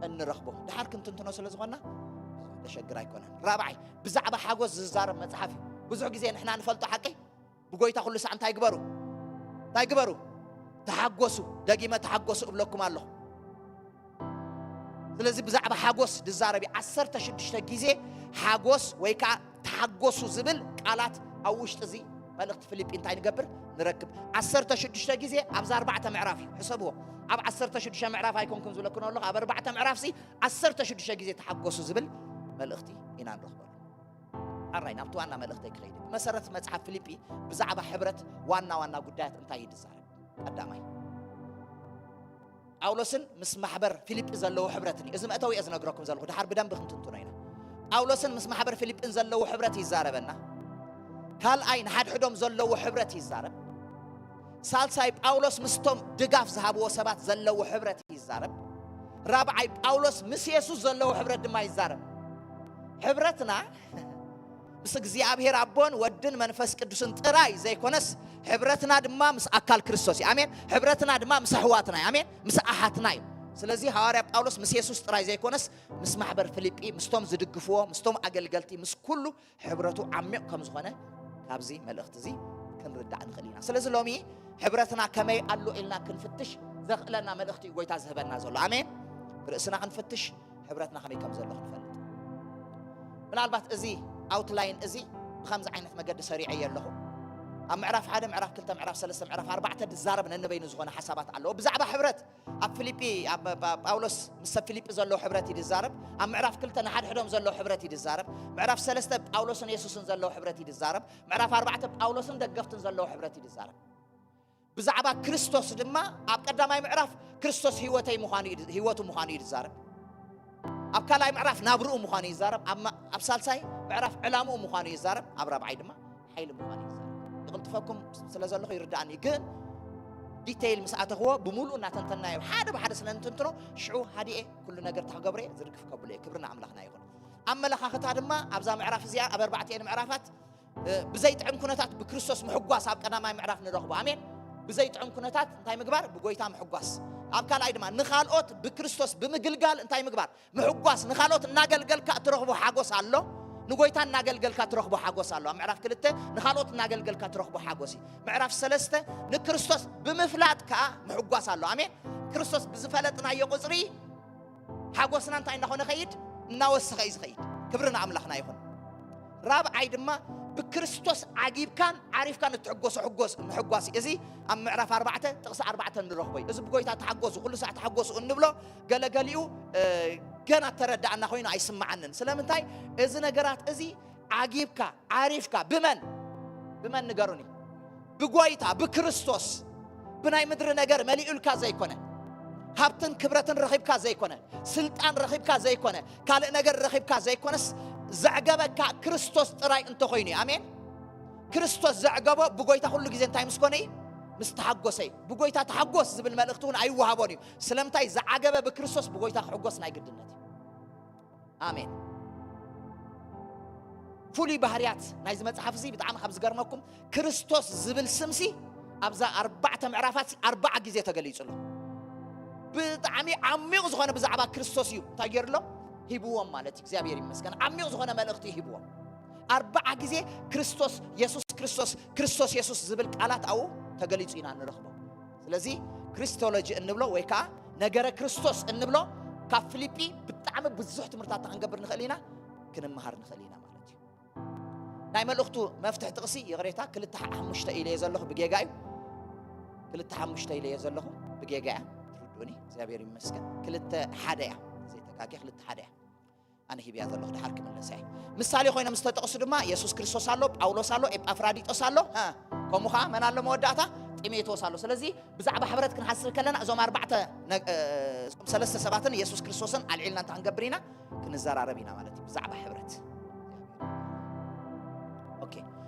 እንረኽቦ። ድሓር ክንትንትኖ ስለ ዝኾንና ብዙሕ ዘሸግር ኣይኮነን። ራብዓይ፣ ብዛዕባ ሓጎስ ዝዛረብ መጽሓፍ እዩ። ብዙሕ ግዜ ንሕና ንፈልጦ ሓቂ፣ ብጎይታ ኩሉ ሳዕ እንታይ ግበሩ? እንታይ ግበሩ? ተሓጎሱ። ደጊመ ተሓጎሱ እብለኩም ኣለኹ። ስለዚ ብዛዕባ ሓጎስ ዝዛረብ እዩ። ዓሰርተ ሽዱሽተ ግዜ ሓጎስ ወይ ከዓ ተሓጎሱ ዝብል ቃላት ኣብ ውሽጢ እዚ መልእኽቲ ፊልጲ እንታይ ንገብር? ንረክብ። ዓሰርተ ሽዱሽተ ግዜ ኣብዛ ኣርባዕተ ምዕራፍ እዩ። ሕሰብዎ። ኣብ ዓሰርተ ሽዱሽተ ምዕራፍ ኣይኮንኩን ዝብለኩን ኣለኹ። ኣብ ኣርባዕተ ምዕራፍ ሲ ዓሰርተ ሽዱሽተ ግዜ ተሓጎሱ ዝብል መልእኽቲ ኢና ንረኽበሉ። ኣራይ ናብቲ ዋና መልእኽተይ ክኸይድ። መሰረት መጽሓፍ ፊልጲ ብዛዕባ ሕብረት ዋና ዋና ጉዳያት እንታይ እዩ ዝዛረብ? ቀዳማይ፣ ጳውሎስን ምስ ማሕበር ፊልጲ ዘለዎ ሕብረትን እዩ። እዚ መእተዊ እየ ዝነግረኩም ዘለኹ። ድሓር ብደንቢ ክንትንትኖ ኢና። ጳውሎስን ምስ ማሕበር ፊልጲን ዘለዎ ሕብረት ይዛረበና። ካልኣይ፣ ንሓድሕዶም ዘለዎ ሕብረት ይዛረብ። ሳልሳይ፣ ጳውሎስ ምስቶም ድጋፍ ዝሃብዎ ሰባት ዘለዎ ሕብረት ይዛረብ። ራብዓይ፣ ጳውሎስ ምስ የሱስ ዘለዎ ሕብረት ድማ ይዛረብ። ሕብረትና ምስ እግዚኣብሔር ኣቦን ወድን መንፈስ ቅዱስን ጥራይ ዘይኮነስ፣ ሕብረትና ድማ ምስ ኣካል ክርስቶስ እዩ። ኣሜን። ሕብረትና ድማ ምስ ኣሕዋትና እዩ። ኣሜን። ምስ ኣሓትና እዩ። ስለዚ ሃዋርያ ጳውሎስ ምስ የሱስ ጥራይ ዘይኮነስ፣ ምስ ማሕበር ፊልጲ፣ ምስቶም ዝድግፍዎ፣ ምስቶም ኣገልገልቲ፣ ምስ ኩሉ ሕብረቱ ዓሚቕ ከም ዝኾነ ካብዚ መልእኽቲ እዚ ክንርዳእ ንኽእል ኢና። ስለዚ ሎሚ ሕብረትና ከመይ ኣሎ ኢልና ክንፍትሽ ዘኽእለና መልእኽቲ እዩ ጎይታ ዝህበና ዘሎ። ኣሜን። ርእስና ክንፍትሽ፣ ሕብረትና ከመይ ከም ዘሎ ክንፈልጥ። ምናልባት እዚ ኣውትላይን እዚ ብኸምዚ ዓይነት መገዲ ሰሪዐዮ ኣለኹ። ኣብ ምዕራፍ ሓደ፣ ምዕራፍ ክልተ፣ ምዕራፍ ሰለስተ፣ ምዕራፍ ኣርባዕተ ዝዛረብ ነንበይኑ ዝኾነ ሓሳባት ኣለዎ። ብዛዕባ ሕብረት ኣብ ፊልጲ፣ ኣብ፣ ኣብ ጳውሎስ ምስ ሰብ ፊልጲ ዘለዎ ሕብረት እዩ ዝዛረብ። ኣብ ምዕራፍ ክልተ ንሓድሕዶም ዘለዎ ሕብረት እዩ ዝዛረብ። ምዕራፍ ሰለስተ ጳውሎስን የሱስን ዘለዎ ሕብረት እዩ ዝዛረብ። ምዕራፍ ኣርባዕተ ጳውሎስን ደገፍትን ዘለዎ ሕብረት እዩ ዝዛረብ። ብዛዕባ ክርስቶስ ድማ ኣብ ቀዳማይ ምዕራፍ ክርስቶስ ህይወተይ ምዃኑ እዩ፣ ህይወቱ ምዃኑ እዩ ዝዛረብ። ኣብ ካልኣይ ምዕራፍ ናብርኡ ምዃኑ ይዛረብ። ኣብ ማ-፣ ኣብ ሳልሳይ ምዕራፍ ዕላምኡ ምዃኑ ይዛረብ። ኣብ ራብዓይ ድማ ሓይሊ ምዃኑ ይዛረብ። ይቕልጥፈኩም ስለ ዘለኹ ይርዳእኒ፣ ግን ዲቴይል ምስ ኣተኽዎ ብምሉእ እናተንተናዮ ሓደ ብሓደ ስለ እንትንትኖ ሽዑ ሃዲኤ ኩሉ ነገር ተክገብረ ዝርግፍ ከብሎ እየ። ክብሪ ንኣምላኽና ይኹን። ኣመለኻኽታ ድማ ኣብዛ ምዕራፍ እዚኣ ኣብ ኣርባዕቲኤን ምዕራፋት እ፣ ብዘይጥዕም ኩነታት ብክርስቶስ ምሕጓስ ኣብ ቀዳማይ ምዕራፍ ንረኽቦ። ኣሜን። ብዘይጥዕም ኩነታት እንታይ ምግባር? ብጎይታ ምሕጓስ። ኣብ ካልኣይ ድማ ንኻልኦት ብክርስቶስ ብምግልጋል እንታይ ምግባር? ምሕጓስ። ንኻልኦት እናገልገልካ እትረኽቦ ሓጎስ ኣሎ፣ ንጎይታ እናገልገልካ እትረኽቦ ሓጎስ ኣሎ። ኣብ ምዕራፍ ክልተ ንኻልኦት እናገልገልካ እትረኽቦ ሓጎስ እዩ። ምዕራፍ ሰለስተ ንክርስቶስ ብምፍላጥ ከኣ ምሕጓስ ኣሎ። ኣሜን። ክርስቶስ ብዝፈለጥናዮ ቁጽሪ ሓጎስና እንታይ እናኾነ ኸይድ? እናወሰኸ እዩ ዝኸይድ። ክብሪ ንኣምላኽና ይኹን። ራብዓይ ድማ ብክርስቶስ ዓጊብካን ዓሪፍካን እትሕጎሶ ሕጎስ፣ ምሕጓስ እዩ። እዚ ኣብ ምዕራፍ ኣርባዕተ ጥቕሲ ኣርባዕተ እንረኽቦ እዩ። እዚ ብጎይታ ተሓጎሱ፣ ኩሉ ሳዕ ተሓጎሱ እንብሎ ገለገሊኡ፣ እ፣ ገና እተረዳእና ኮይኑ ኣይስምዓንን። ስለምንታይ? እዚ ነገራት እዚ ዓጊብካ፣ ዓሪፍካ፣ ብመን? ብመን ንገሩኒ? ብጎይታ፣ ብክርስቶስ። ብናይ ምድሪ ነገር መሊኡልካ ዘይኮነ፣ ሃብትን ክብረትን ረኺብካ ዘይኮነ፣ ስልጣን ረኺብካ ዘይኮነ፣ ካልእ ነገር ረኺብካ ዘይኮነስ፣ ዘዕገበካ ክርስቶስ ጥራይ እንተኾይኑ እዩ። ኣሜን። ክርስቶስ ዘዕገቦ ብጎይታ ኩሉ ግዜ እንታይ ምስ ኮነ እዩ? ምስ ተሓጎሰ እዩ። ብጎይታ ተሓጎስ ዝብል መልእኽቲ እውን ኣይወሃቦን እዩ። ስለምንታይ? ዝዓገበ ብክርስቶስ ብጎይታ ክሕጎስ ናይ ግድነት እዩ። ኣሜን። ፍሉይ ባህርያት ናይዚ መጽሓፍ እዚ ብጣዕሚ ካብ ዝገርመኩም፣ ክርስቶስ ዝብል ስምሲ ኣብዛ ኣርባዕተ ምዕራፋት ኣርባዓ ግዜ ተገሊጹ ኣሎ። ብጣዕሚ ዓሚቕ ዝኾነ ብዛዕባ ክርስቶስ እዩ እንታይ ገይሩሎም? ሂብዎም ማለት እዩ። እግዚኣብሔር ይመስገን። ዓሚቕ ዝኾነ መልእኽቲ እዩ ሂብዎም። ኣርባዓ ግዜ ክርስቶስ የሱስ፣ ክርስቶስ፣ ክርስቶስ የሱስ ዝብል ቃላት ኣብኡ ተገሊጹ ኢና ንረኽቦ። ስለዚ ክሪስቶሎጂ እንብሎ ወይ ከዓ ነገረ ክርስቶስ እንብሎ ካብ ፊልጲ ብጣዕሚ ብዙሕ ትምህርታት ክንገብር ንኽእል ኢና፣ ክንመሃር ንኽእል ኢና ማለት እዩ። ናይ መልእኽቱ መፍትሒ ጥቕሲ ይቕሬታ፣ ክልተ ሓሙሽተ ኢለዮ ዘለኹ ብጌጋ እዩ። ክልተ ሓሙሽተ ኢለዮ ዘለኹ ብጌጋ እያ። ትርድኡኒ? እግዚኣብሔር ይመስገን። ክልተ ሓደ እያ። ዘይተጋግየ ክልተ ሓደ እያ። ኣነ ሂብያ ዘለኹ ድሓር ክምለሳ እየ። ምሳሌ ኮይኖም ዝተጠቕሱ ድማ የሱስ ክርስቶስ ኣሎ፣ ጳውሎስ ኣሎ፣ ኤጳፍራዲጦስ ኣሎ። እ፣ ከምኡ ኸዓ መን ኣሎ መወዳእታ? ጢሞቴዎስ ኣሎ። ስለዚ ብዛዕባ ሕብረት ክንሓስብ ከለና እዞም ኣርባዕተ ነግ-፣ እ፣ እዞም ሰለስተ ሰባትን የሱስ ክርስቶስን ኣልዒልና እንታይ ክንገብር ኢና? ክንዘራረብ ኢና ማለት እዩ። ብዛዕባ ሕብረት። ኦኬ።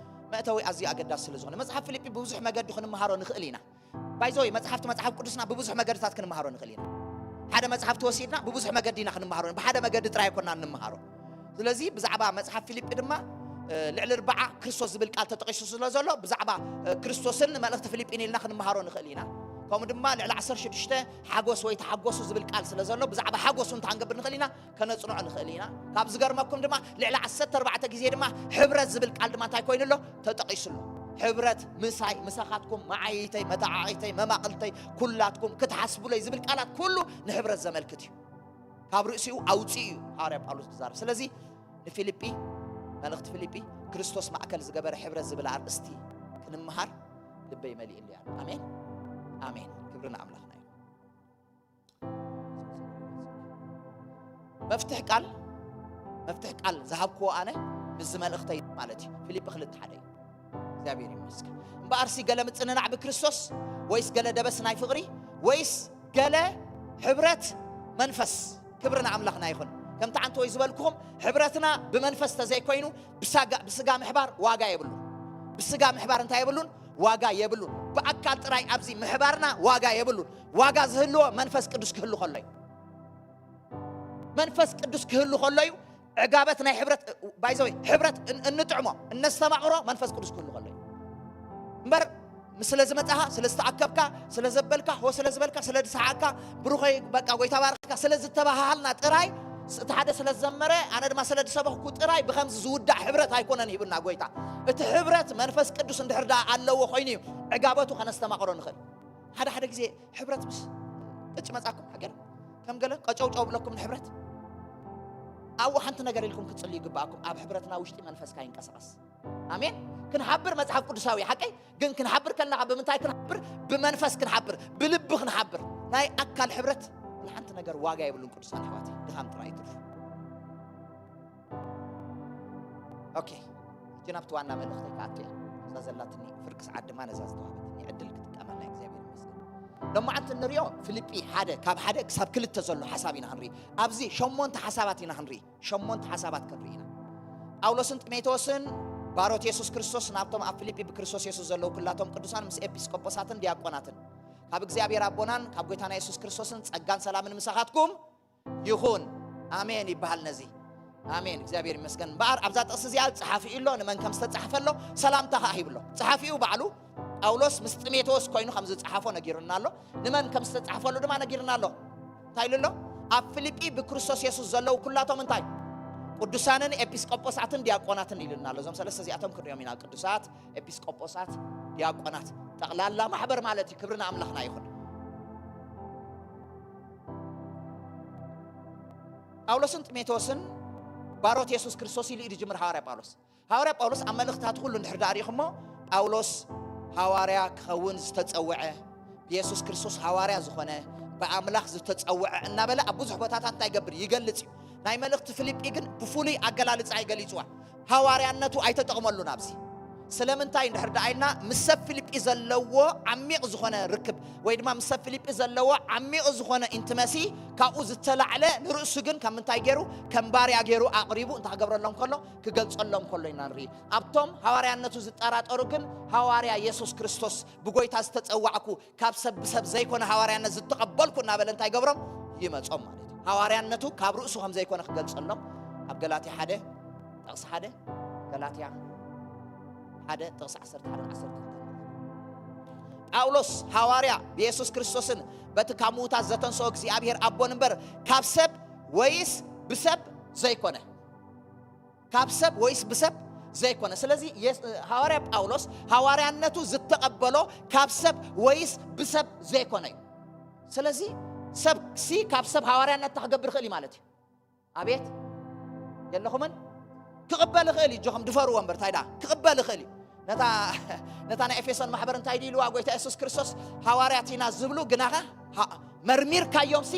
መእተዊ ኣዝዩ ኣገዳሲ ስለ ዝኾነ መጽሓፍ ፊልጲ ብብዙሕ መገዲ ክንመሃሮ ንኽእል ኢና። ባይዘወይ መጽሓፍቲ መጽሓፍ ቅዱስና ብብዙሕ መገድታት ክንመሃሮ ንኽእል ኢና። ሓደ መጽሓፍቲ ወሲድና ብብዙሕ መገዲ ኢና ክንመሃሮ፣ ብሓደ መገዲ ጥራይ ኣይኮና እንመሃሮ። ስለዚ ብዛዕባ መጽሓፍ ፊልጲ ድማ፣ እ፣ ልዕሊ ኣርባዓ ክርስቶስ ዝብል ቃል ተጠቒሱ ስለ ዘሎ ብዛዕባ፣ እ፣ ክርስቶስን መልእኽቲ ፊልጲን ኢልና ክንመሃሮ ንኽእል ኢና። ከምኡ ድማ ልዕሊ ዓሰርተ ሽዱሽተ ሓጎስ ወይ ተሓጎሱ ዝብል ቃል ስለ ዘሎ ብዛዕባ ሓጎሱ እንታይ ክንገብር ንኽእል ኢና? ከነጽንዖ ንኽእል ኢና። ካብ ዝገርመኩም ድማ ልዕሊ ዓሰርተ ኣርባዕተ ግዜ ድማ ሕብረት ዝብል ቃል ድማ እንታይ ኮይኑ ኣሎ? ተጠቒሱ ኣሎ። ሕብረት ምሳይ፣ ምሳኻትኩም፣ መዓይይተይ፣ መተዓዒተይ፣ መማቕልተይ፣ ኩላትኩም ክትሓስቡለይ ዝብል ቃላት ኩሉ ንሕብረት ዘመልክት እዩ። ካብ ርእሲኡ ኣውፂኡ እዩ ሃዋርያ ጳውሎስ ዝዛረብ። ስለዚ ንፊልጲ፣ መልእኽቲ ፊልጲ ክርስቶስ ማእከል ዝገበረ ሕብረት ዝብል ኣርእስቲ ክንምሃር ልበይ መሊእሉ ኣሎ። ኣሜን፣ ኣሜን። ክብሪ ንኣምላኽና እዩ። መፍትሕ ቃል፣ መፍትሕ ቃል ዝሃብክዎ ኣነ ምስዚ መልእኽተይ ማለት እዩ። ፊልጲ ክልተ ሓደ እዩ። እግዚኣብሔር ይመስገን። እምበኣርሲ ገለ ምጽንናዕ ብክርስቶስ ወይስ ገለ ደበስ ናይ ፍቕሪ ወይስ ገለ ሕብረት መንፈስ? ክብሪ ንኣምላኽና ይኹን። ከምቲ ዓንተወይ ዝበልኩኹም ሕብረትና ብመንፈስ ተዘይኮይኑ ብሳጋ-፣ ብስጋ ምሕባር ዋጋ የብሉን። ብስጋ ምሕባር እንታይ የብሉን? ዋጋ የብሉን። ብኣካል ጥራይ ኣብዚ ምሕባርና ዋጋ የብሉን። ዋጋ ዝህልዎ መንፈስ ቅዱስ ክህሉ ከሎ እዩ። መንፈስ ቅዱስ ክህሉ ከሎ እዩ ዕጋበት ናይ ሕብረት፣ ባይዘወይ ሕብረት እን-፣ እንጥዕሞ እነስተማቕሮ መንፈስ ቅዱስ ክህሉ ከሎ እዩ። እምበር ስለ ዝመጻኻ፣ ስለ ዝተኣከብካ፣ ስለ ዘበልካ፣ ሆ ስለ ዝበልካ፣ ስለ ዝሰሓቕካ፣ ብሩኸይ በቃ ጎይታ ባርኽካ ስለ ዝተባሃሃልና ጥራይ፣ ስ-፣ እቲ ሓደ ስለ ዝዘመረ ኣነ ድማ ስለ ዝሰበኽኩ ጥራይ ብኸምዚ ዝውዳእ ሕብረት ኣይኮነን ሂብና ጎይታ። እቲ ሕብረት መንፈስ ቅዱስ እንድሕር ደኣ ኣለዎ ኮይኑ እዩ ዕጋበቱ ከነስተማቕሮ ንኽእል። ሓደ ሓደ ግዜ ሕብረት ምስ ቅጭ መጻኩም፣ ሃገር ከም ገለ ቀጨውጨው ብለኩም ንሕብረት ኣብኡ ሓንቲ ነገር ኢልኩም ክትጽልዩ ይግባኣኩም። ኣብ ሕብረትና ውሽጢ መንፈስካ ይንቀሳቐስ። ኣሜን። ክንሓብር መጽሓፍ ቅዱሳዊ ሓቀይ፣ ግን ክንሓብር ከለና ብምንታይ ክንሓብር? ብመንፈስ ክንሓብር፣ ብልቢ ክንሓብር። ናይ ኣካል ሕብረት ንሓንቲ ነገር ዋጋ የብሉን ቅዱሳን ኣሕዋት፣ ድኻም ጥራይ ይትርፉ። ኦኬ፣ ሕጂ ናብቲ ዋና መልእኽተይ ክኣቱ እየ። እዛ ዘላትኒ ፍርቂ ሰዓት ድማ ነዛ ዝተዋህበትኒ ዕድል ክጥቀመላ እግዚኣብሔር ይመስገን። ሎማዓንቲ እንሪኦ ፊልጲ ሓደ፣ ካብ ሓደ ክሳብ ክልተ ዘሎ ሓሳብ ኢና ክንርኢ። ኣብዚ ሸሞንተ ሓሳባት ኢና ክንርኢ። ሸሞንተ ሓሳባት ክንርኢ ኢና። ጳውሎስን ጢሞቴዎስን ባሮት የሱስ ክርስቶስ ናብቶም ኣብ ፊልጲ ብክርስቶስ የሱስ ዘለዉ ኩላቶም ቅዱሳን ምስ ኤጲስቆጶሳትን ዲያቆናትን ካብ እግዚኣብሔር ኣቦናን ካብ ጎይታና የሱስ ክርስቶስን ጸጋን ሰላምን ምሳኻትኩም ይኹን። ኣሜን ይበሃል ነዚ። ኣሜን፣ እግዚኣብሔር ይመስገን። እምበኣር ኣብዛ ጥቕሲ እዚኣ ጸሓፊኡ ኣሎ፣ ንመን ከም ዝተጻሕፈ ኣሎ፣ ሰላምታ ከኣ ሂብሎ። ጸሓፊኡ ባዕሉ ጳውሎስ ምስ ጢሞቴዎስ ኮይኑ ከም ዝጸሓፎ ነጊሩና ኣሎ። ንመን ከም ዝተጻሕፈሉ ድማ ነጊሩና ኣሎ። እንታይ ኢሉ ኣሎ? ኣብ ፊልጲ ብክርስቶስ የሱስ ዘለዉ ኩላቶም እንታይ? ቅዱሳንን ኤጲስቆጶሳትን ዲያቆናትን ኢሉና ኣሎ። እዞም ሰለስተ እዚኣቶም ክንሪኦም ኢና። ቅዱሳት፣ ኤጲስቆጶሳት፣ ዲያቆናት፣ ጠቕላላ ማሕበር ማለት እዩ። ክብሪ ንኣምላኽና ይኹን። ጳውሎስን ጢሞቴዎስን ባሮት የሱስ ክርስቶስ ኢሉ እዩ ዝጅምር ሃዋርያ ጳውሎስ። ሃዋርያ ጳውሎስ ኣብ መልእኽታቱ ኩሉ እንድሕር ደኣ ርኢኹሞ፣ ጳውሎስ ሃዋርያ ክኸውን ዝተጸውዐ፣ ብየሱስ ክርስቶስ ሃዋርያ ዝኾነ፣ ብኣምላኽ ዝተጸውዐ እናበለ ኣብ ብዙሕ ቦታታት እንታይ ይገብር? ይገልጽ እዩ። ናይ መልእኽቲ ፊልጲ ግን ብፍሉይ ኣገላልጻ እዩ ገሊጽዋ። ሃዋርያነቱ ኣይተጠቕመሉን ኣብዚ። ስለምንታይ እንድሕር ደኣ ኢልና፣ ምስ ሰብ ፊልጲ ዘለዎ ዓሚቕ ዝኾነ ርክብ፣ ወይ ድማ ምስ ሰብ ፊልጲ ዘለዎ ዓሚቕ ዝኾነ ኢንቲመሲ፣ ካብኡ ዝተላዕለ ንርእሱ ግን ካብ ምንታይ ገይሩ? ከም ባርያ ገይሩ ኣቕሪቡ እንታይ ክገብረሎም ከሎ? ክገልጸሎም ከሎ ኢና ንርኢ። ኣብቶም ሃዋርያነቱ ዝጠራጠሩ ግን፣ ሃዋርያ የሱስ ክርስቶስ ብጎይታ ዝተጸዋዕኩ፣ ካብ ሰብ ብሰብ ዘይኮነ ሃዋርያነት ዝተቐበልኩ እናበለ እንታይ ገብሮም? ይመጾም ማለት እዩ። ሃዋርያነቱ ካብ ርእሱ ከም ዘይኮነ ክገልጸሎም ኣብ ገላትያ ሓደ ጥቕሲ ሓደ፣ ገላትያ ሓደ ጥቕሲ ዓሰርተ ሓደ ዓሰርተ ክልተ። ጳውሎስ ሃዋርያ ብየሱስ ክርስቶስን በቲ ካብ ምዉታት ዘተንስኦ እግዚኣብሔር ኣቦን እምበር ካብ ሰብ ወይስ ብሰብ ዘይኮነ። ካብ ሰብ ወይስ ብሰብ ዘይኮነ። ስለዚ የስ-፣ ሃዋርያ ጳውሎስ ሃዋርያነቱ ዝተቐበሎ ካብ ሰብ ወይስ ብሰብ ዘይኮነ እዩ። ስለዚ ሰብ ሲ ካብ ሰብ ሃዋርያነት ክገብር ይኽእል እዩ ማለት እዩ። ኣቤት የለኹምን? ክቕበል ይኽእል እዩ። እጆኹም ድፈርዎ እምበር እንታይ ደኣ ክቕበል ይኽእል እዩ። ነታ፣ ነታ ናይ ኤፌሶን ማሕበር እንታይ ድዩ ኢልዋ ጎይታ የሱስ ክርስቶስ? ሃዋርያት ኢና ዝብሉ ግናኸ ሃ-፣ መርሚርካዮም ሲ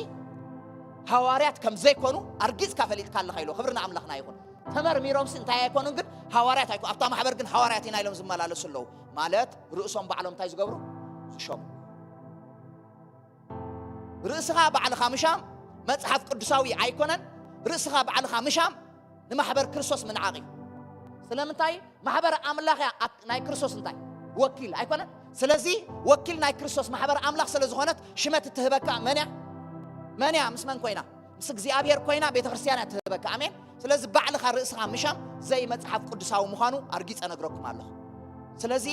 ሃዋርያት ከም ዘይኮኑ ኣርጊጽካ ፈሊጥካ ኣለኻ ኢልዎ። ክብሪ ንኣምላኽና ይኹን። ተመርሚሮም ሲ እንታይ ኣይኮኑን ግን ሃዋርያት ኣይኮ-፣ ኣብታ ማሕበር ግን ሃዋርያት ኢና ኢሎም ዝመላለሱ ኣለዉ። ማለት ርእሶም ባዕሎም እንታይ ዝገብሩ? ዝሸሙ። ርእስኻ ባዕልኻ ምሻም መጽሓፍ ቅዱሳዊ ኣይኮነን። ርእስኻ ባዕልኻ ምሻም ንማሕበር ክርስቶስ ምንዓቕ እዩ። ስለምንታይ? ማሕበር ኣምላኽ እያ። ኣክ-፣ ናይ ክርስቶስ እንታይ? ወኪል ኣይኮነን? ስለዚ ወኪል ናይ ክርስቶስ ማሕበር ኣምላኽ ስለ ዝኾነት ሽመት እትህበካ መን እያ? መን እያ? ምስ መን ኮይና? ምስ እግዚኣብሔር ኮይና ቤተ ክርስቲያን እያ ትህበካ። ኣሜን። ስለዚ ባዕልኻ ርእስኻ ምሻም ዘይመጽሓፍ ቅዱሳዊ ምዃኑ ኣርጊጸ ነግረኩም ኣለኹ። ስለዚ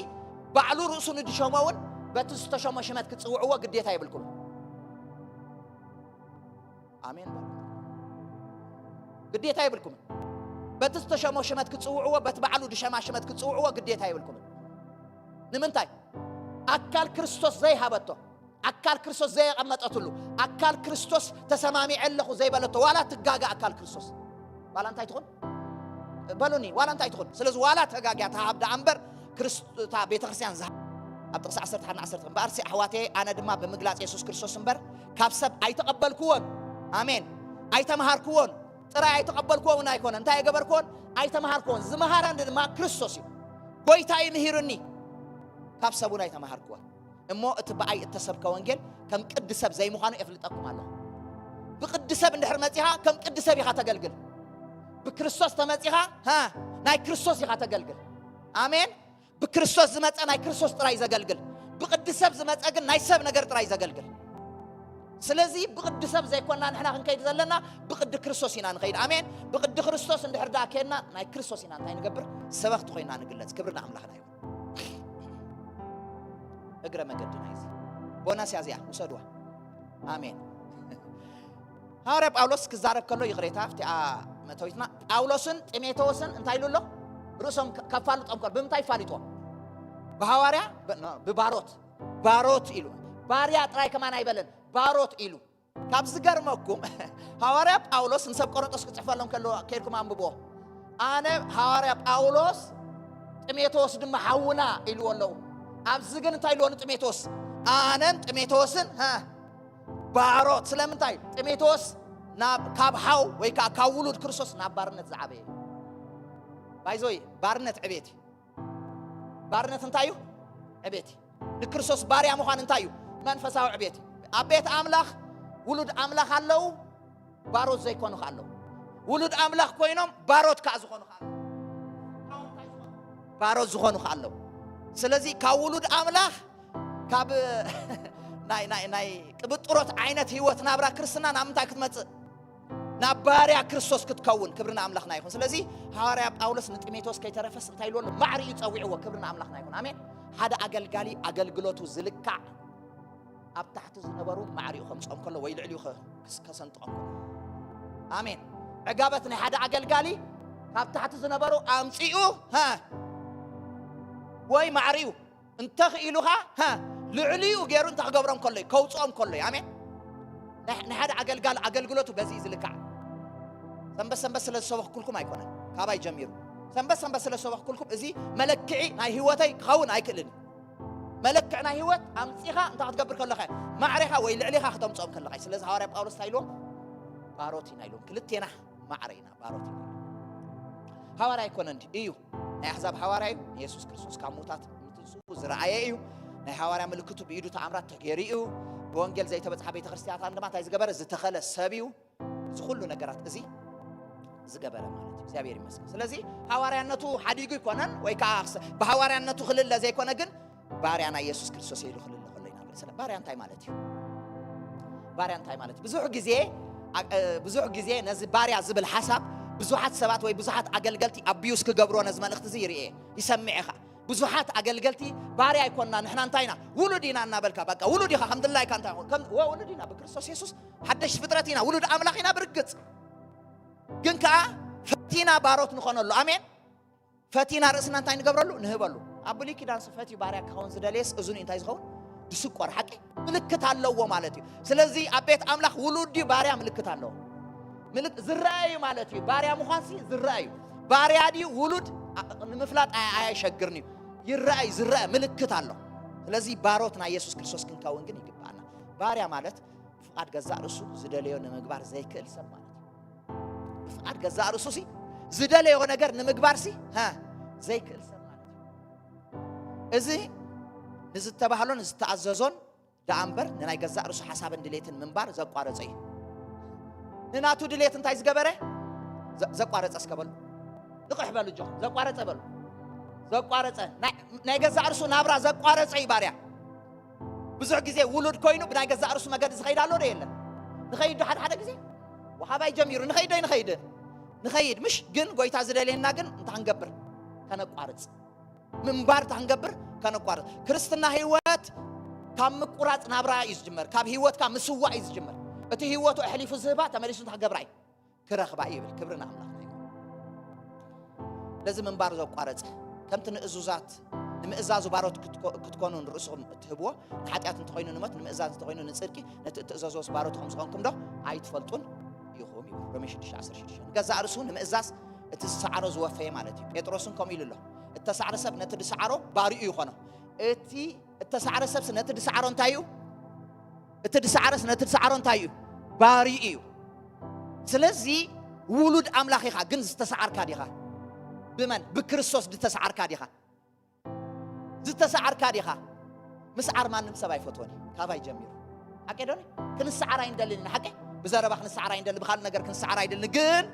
ባዕሉ ርእሱ ንድሸሞ እውን በቲ ዝተሸሞ ሽመት ክትጽውዕዎ ግዴታ የብልኩም። ኣሜን በሉ። ግዴታ የብልኩምን። በቲ ዝተሸሞ ሽመት ክትጽውዕዎ፣ በቲ ባዕሉ ድሸማ ሽመት ክትጽውዕዎ ግዴታ የብልኩምን። ንምንታይ? ኣካል ክርስቶስ ዘይሃበቶ፣ ኣካል ክርስቶስ ዘየቐመጠትሉ፣ ኣካል ክርስቶስ ተሰማሚዐ ኣለኹ ዘይበለቶ፣ ዋላ ትጋገ ኣካል ክርስቶስ። ዋላ እንታይ ትኹን? በሉኒ፣ ዋላ እንታይ ትኹን? ስለዚ ዋላ ተጋግያ ትሃብ ደኣ እምበር፣ ክርስት-፣ እታ ቤተ ክርስቲያን ዝሃ-፣ ኣብ ጥቕሲ ዓሰርተ ሓደ ዓሰርተ፣ እምበኣርሲ ኣሕዋተየ፣ ኣነ ድማ ብምግላጽ የሱስ ክርስቶስ እምበር፣ ካብ ሰብ ኣይተቐበልክዎን። ኣሜን። ኣይተምሃርክዎን። ጥራይ ኣይተቐበልክዎን ኣይኮነን። እንታይ ኣይገበርክዎን? ኣይተምሃርክዎን። ዝመሃረኒ ድማ ክርስቶስ እዩ። ጎይታ እዩ ምሂሩኒ። ካብ ሰብ እውን ኣይተምሃርክዎን። እሞ እቲ ብኣይ እተሰብከ ወንጌል ከም ቅዲ ሰብ ዘይምዃኑ የፍልጠኩም ኣለኹ። ብቅዲ ሰብ እንድሕር መጺኻ፣ ከም ቅዲ ሰብ ኢኻ ተገልግል። ብክርስቶስ ተመጺኻ፣ ሃ፣ ናይ ክርስቶስ ኢኻ ተገልግል። ኣሜን። ብክርስቶስ ዝመጸ ናይ ክርስቶስ ጥራይ ዘገልግል። ብቅዲ ሰብ ዝመጸ ግን ናይ ሰብ ነገር ጥራይ ዘገልግል። ስለዚ ብቅዲ ሰብ ዘይኮንና ንሕና ክንከይድ ዘለና፣ ብቅዲ ክርስቶስ ኢና ንኸይድ። ኣሜን። ብቅዲ ክርስቶስ እንድሕር ደኣ ኬድና፣ ናይ ክርስቶስ ኢና እንታይ ንገብር? ሰበኽቲ ኮይና ንግለጽ። ክብሪ ንኣምላኽና ይኹን። እግረ መገድና እዚ ቦናስ እያ እዚኣ፣ ውሰድዋ። ኣሜን። ሃዋርያ ጳውሎስ ክዛረብ ከሎ፣ ይቕሬታ፣ ኣብቲኣ መተዊትና፣ ጳውሎስን ጢሞቴዎስን እንታይ ኢሉ ኣሎ? ርእሶም ከ-፣ ከፋልጦም ከሎ ብምንታይ ፋሊጦም? ብሃዋርያ፣ ብ-፣ ኖ፣ ብባሮት፣ ባሮት ኢሉ። ባርያ ጥራይ ከማን ኣይበለን፣ ባሮት ኢሉ። ካብ ዝገርመኩም፣ ሃዋርያ ጳውሎስ ንሰብ ቆሮንጦስ ክጽሕፈሎም ከሎ፣ ከይድኩም ኣንብብዎ። ኣነ ሃዋርያ ጳውሎስ፣ ጢሞቴዎስ ድማ ሓውና ኢልዎ ኣለዉ። ኣብዚ ግን እንታይ ኢልዎ ንጢሞቴዎስ? ኣነን ጢሞቴዎስን፣ ሃ፣ ባሮት። ስለምንታይ? ጢሞቴዎስ ናብ፣ ካብ ሓው ወይ ከዓ ካብ ውሉድ ክርስቶስ ናብ ባርነት ዝዓበየ እዩ። ባይዞይ፣ ባርነት ዕቤት እዩ። ባርነት እንታይ እዩ? ዕቤት እዩ። ንክርስቶስ ባርያ ምዃን እንታይ እዩ? መንፈሳዊ ዕቤት እዩ። ኣብ ቤት ኣምላኽ ውሉድ ኣምላኽ ኣለዉ፣ ባሮት ዘይኮኑ ከኣ ኣለዉ። ውሉድ ኣምላኽ ኮይኖም ባሮት ከኣ ዝኾኑ ከኣ ኣለዉ። ባሮት ዝኾኑ ከኣ ኣለዉ። ስለዚ ካብ ውሉድ ኣምላኽ፣ ካብ ናይ፣ ናይ፣ ናይ ቅብጥሮት ዓይነት ህይወት ናብራ ክርስትና ናብ ምንታይ ክትመጽእ? ናብ ባርያ ክርስቶስ ክትከውን። ክብሪ ንኣምላኽና ይኹን። ስለዚ ሃዋርያ ጳውሎስ ንጢሞቴዎስ ከይተረፈስ እንታይ ኢልዎ ኣሎ? ማዕሪኡ ጸዊዕዎ። ክብሪ ንኣምላኽና ይኹን። ኣሜን። ሓደ ኣገልጋሊ ኣገልግሎቱ ዝልካዕ ኣብ ታሕቲ ዝነበሩ ማዕሪኡ ከምጽኦም ከሎ ወይ ልዕሊኡ ከ-፣ ከሰንጥቖም ከሎ። ኣሜን። ዕጋበት ናይ ሓደ ኣገልጋሊ ካብ ታሕቲ ዝነበሩ ኣምጺኡ፣ ሃ፣ ወይ ማዕሪኡ እንተኽኢሉኻ፣ ሃ፣ ልዕሊኡ ገይሩ እንተ ክገብሮም ከሎ እዩ፣ ከውፅኦም ከሎ እዩ። ኣሜን። ናይ፣ ናይ ሓደ ኣገልጋሊ ኣገልግሎቱ በዚ እዩ ዝልካዕ። ሰንበት ሰንበት ስለ ዝሰበኽኩልኩም ኣይኮነን፣ ካባይ ጀሚሩ። ሰንበት ሰንበት ስለ ዝሰበኽኩልኩም እዚ መለክዒ ናይ ህይወተይ ክኸውን ኣይክእልን እዩ። መለክዕ ናይ ህይወት ኣምፂኻ እንታይ ክትገብር ከለኻ፣ ማዕሬኻ ወይ ልዕሊኻ ክተምፅኦም ከለኻ እዩ። ስለዚ ሃዋርያ ጳውሎስ እንታይ ኢልዎም? ባሮት ኢና ኢልዎም። ክልቴና ማዕረ ኢና፣ ባሮት ኢና። ሃዋርያ ኣይኮነን ድዩ? እዩ። ናይ ኣሕዛብ ሓዋርያ እዩ። ንየሱስ ክርስቶስ ካብ ምዉታት ምትንስኡ ዝረኣየ እዩ። ናይ ሓዋርያ ምልክቱ ብኢዱ ተኣምራት ተገይሩ እዩ። ብወንጌል ዘይተበጽሓ ቤተ ክርስቲያን ድማ እንታይ ዝገበረ? ዝተኸለ ሰብ እዩ። እዚ ኩሉ ነገራት እዚ ዝገበረ ማለት እዩ። እግዚኣብሔር ይመስገን። ስለዚ ሓዋርያነቱ ሓዲጉ ይኮነን ወይ ከዓ ብሓዋርያነቱ ክልለ ዘይኮነ ግን ባርያ ናይ የሱስ ክርስቶስ ኢሉ ክልለ ከሎ ኢና ንርኢ። ስለ ባርያ እንታይ ማለት እዩ? ባርያ እንታይ ማለት እዩ? ብዙሕ ግዜ ብዙሕ ግዜ ነዚ ባርያ ዝብል ሓሳብ ብዙሓት ሰባት ወይ ብዙሓት ኣገልገልቲ ኣቢዩስ ክገብርዎ ነዚ መልእኽቲ እዚ ይርኤ ይሰምዕ ኢኻ። ብዙሓት ኣገልገልቲ ባርያ ኣይኮንና ንሕና እንታይ ኢና ውሉድ ኢና እናበልካ በቃ ውሉድ ኢኻ ከም ድላይካ እንታይ ኾን ከም ወ ውሉድ ኢና ብክርስቶስ የሱስ ሓደሽ ፍጥረት ኢና ውሉድ ኣምላኽ ኢና ብርግጽ ግን ከዓ ፈቲና ባሮት ንኾነሉ ኣሜን ፈቲና ርእስና እንታይ ንገብረሉ ንህበሉ ኣብ ብሉይ ኪዳን ፈትዩ ባርያ ክኸውን ዝደለየስ እዙን እንታይ ዝኸውን ድስቆር ሓቂ ምልክት ኣለዎ ማለት እዩ ስለዚ ኣብ ቤት ኣምላኽ ውሉድ ድዩ ባርያ ምልክት ኣለዎ ዝረአ እዩ ማለት እዩ ባርያ ምዃንሲ ዝረአ እዩ ባርያ ድዩ ውሉድ ንምፍላጥ ኣያሸግርን እዩ ይረአ እዩ ዝረአ ምልክት ኣሎ ስለዚ ባሮት ናይ የሱስ ክርስቶስ ክንከውን ግን ይግባኣና ባርያ ማለት ፍቓድ ገዛእ ርእሱ ዝደለዮ ንምግባር ዘይክእል ሰብ ማለት እዩ ብፍቓድ ገዛእ ርእሱ ሲ ዝደለዮ ነገር ንምግባር ሲ ዘይክእል ሰብ ማለት እዩ እዚ ንዝተባህሎን ዝተኣዘዞን ደኣ እምበር ንናይ ገዛእ ርእሱ ሓሳብን ድሌትን ምንባር ዘቋረጸ እዩ ንናቱ ድሌት እንታይ ዝገበረ ዘቋረጸ እስከ በሉ ንቕሕ በሉ እጆ ዘቋረጸ በሉ ዘቋረጸ ናይ ገዛእ ርእሱ ናብራ ዘቋረጸ እዩ ባርያ ብዙሕ ግዜ ውሉድ ኮይኑ ብናይ ገዛእ ርእሱ መገዲ ዝኸይድ ኣሎ ዶ የለን ንኸይድ ዶ ሓደ ሓደ ግዜ ወሃባይ ጀሚሩ ንኸይድ ዶ ንኸይድ ንኸይድ ምሽ ግን ጎይታ ዝደልየና ግን እንታይ ክንገብር ከነቋርጽ ምንባር እንታይ ክንገብር ከነቋርጽ ክርስትና ህይወት ካብ ምቁራጽ ናብራ እዩ ዝጅመር ካብ ህይወትካ ምስዋእ እዩ ዝጅመር እቲ ህይወቱ ኣሕሊፉ ዝህባ ተመሊሱ እንታይ ክገብራ እዩ ክረኽባ ይብል ክብሪ ንኣምላኽና ይኹን ነዚ ምንባር ዘቋረጸ ከምቲ ንእዙዛት ንምእዛዙ ባሮት ክትኮኑ ንርእስኹም እትህብዎ ንሓጢኣት እንተኾይኑ ንሞት ንምእዛዝ እንተኾይኑ ንጽድቂ ነቲ እትእዘዝዎስ ባሮት ከም ዝኾንኩም ዶ ኣይትፈልጡን ኢኹም ይብል ሮሜ ሽዱሽተ ዓሰርተ ሽዱሽተ ንገዛእ ርእሱ ንምእዛዝ እቲ ዝሰዓሮ ዝወፈየ ማለት እዩ ጴጥሮስን ከምኡ ኢሉ ኣሎ እተሳዕረ ሰብ ነቲ ዝሰዓሮ ባሪኡ ይኾኖ እቲ እተሳዕረ ሰብሲ ነቲ ዝሰዓሮ እንታይ እዩ እቲ ዝሰዓረስ ነቲ ዝሰዓሮ እንታይ እዩ ባሪኡ እዩ ስለዚ ውሉድ ኣምላኽ ኢኻ ግን ዝተሰዓርካ ዲኻ ብመን ብክርስቶስ ዝተሰዓርካ ዲኻ ዝተሰዓርካ ዲኻ ምስዓር ማንም ሰብ ኣይፈትወን እዩ ካባይ ጀሚሩ ሓቂ ዶኒ ክንሰዓር ኣይንደልን ኢና ሓቂ ብዘረባ ክንሰዓር ኣይንደልን ብካልእ ነገር ክንሰዓር ኣይደልን ግን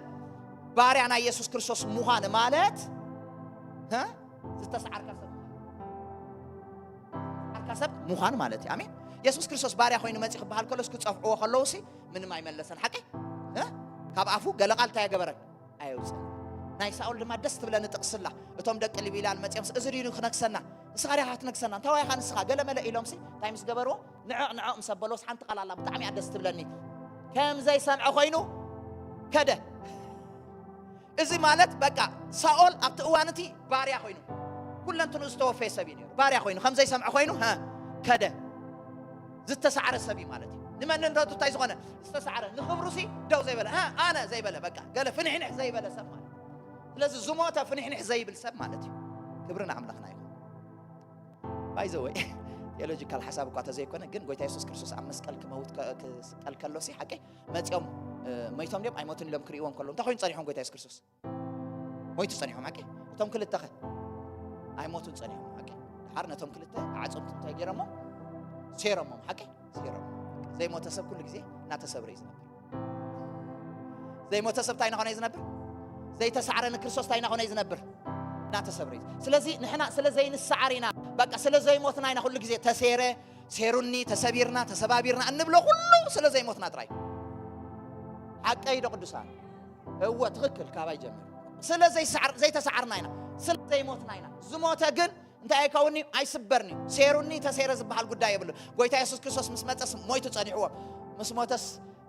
ባርያ ናይ የሱስ ክርስቶስ ምዃን ማለት ዝተሰዓርካ ሰብ ዝተሰዓርካ ሰብ ምዃን ማለት እዩ ኣሜን የሱስ ክርስቶስ ባርያ ኮይኑ መፂ ክበሃል ከሎስ ክፀፍዕዎ ከለውሲ ምንም ኣይመለሰን ሓቂ ካብ ኣፉ ገለ ቃል እንታይ ገበረን ኣየውፅእን ናይ ሳኦል ድማ ደስ ትብለኒ ጥቕስላ እቶም ደቂ ሊቢላል መፂኦምስ እዚ ድዩ ክነግሰና ንስኻ ዲኻ ክትነግሰና እንታይ ዋይኻ ንስኻ ገለ መለ ኢሎምሲ እንታይ ምስ ገበርዎ ንዕቕ ንዕቕ ምስ ኣበሎስ ሓንቲ ቃል ኣላ ብጣዕሚ እያ ደስ ትብለኒ ከም ዘይሰምዐ ኮይኑ ከደ እዚ ማለት በቃ ሳኦል ኣብቲ እዋን እቲ ባርያ ኮይኑ ኩለንትንኡ ዝተወፈየ ሰብ እዩ ነይሩ ባርያ ኮይኑ ከም ዘይሰምዐ ኮይኑ ከደ ዝተሳዕረ ሰብ እዩ ማለት እዩ ንመንነቱ እንታይ ዝኾነ ዝተሳዕረ ንኽብሩሲ ደው ዘይበለ ኣነ ዘይበለ በቃ ገለ ፍንሕንሕ ዘይበለ ሰብ ማለት ስለዚ ዝሞተ ፍንሕንሕ ዘይብል ሰብ ማለት እዩ ክብሪ ንኣምላኽና ይኹን ባይዘወይ ቴዎሎጂካል ሓሳብ እኳ ተዘይኮነ ግን ጎይታ የሱስ ክርስቶስ ኣብ መስቀል ክመውት ክስቀል ከሎሲ ሓቂ መፂኦም መይቶም ድዮም ኣይሞቱን ኢሎም ክርእይዎም ከለዉ እንታይ ኮይኑ ፀኒሖም ጎይታ የሱስ ክርስቶስ ሞይቱ ፀኒሖም ሓቂ እቶም ክልተኸ ኣይሞቱን ፀኒሖም ሓቂ ድሓር ነቶም ክልተ ኣዕፅምቲ እንታይ ገይሮሞ ሴሮሞም ሓቂ ሴሮም ዘይሞተ ሰብ ኩሉ ግዜ እናተሰብረ እዩ ዝነብር ዘይሞተ ሰብ እንታይ እናኾነ እዩ ዝነብር ዘይተሳዕረ ንክርስቶስ እንታይ እናኾነ እዩ ዝነብር እናተሰብረ እዩ ስለዚ ንሕና ስለ ዘይንሰዓር ኢና በቃ ስለ ዘይሞትና ኢና ኩሉ ግዜ ተሴረ ሴሩኒ ተሰቢርና ተሰባቢርና እንብሎ ኩሉ ስለ ዘይሞትና ጥራይ ሓቀይ ዶ ቅዱሳን እወ ትኽክል ካባይ ጀምር ስለ ዘይተሰዓርና ኢና ስለ ዘይሞትና ኢና ዝሞተ ግን እንታይ ኣይከውንዩ ኣይስበርንዩ ሴሩኒ ተሴረ ዝበሃል ጉዳይ የብሉ ጎይታ የሱስ ክርስቶስ ምስ መፀስ ሞይቱ ፀኒሕዎ ምስ ሞተስ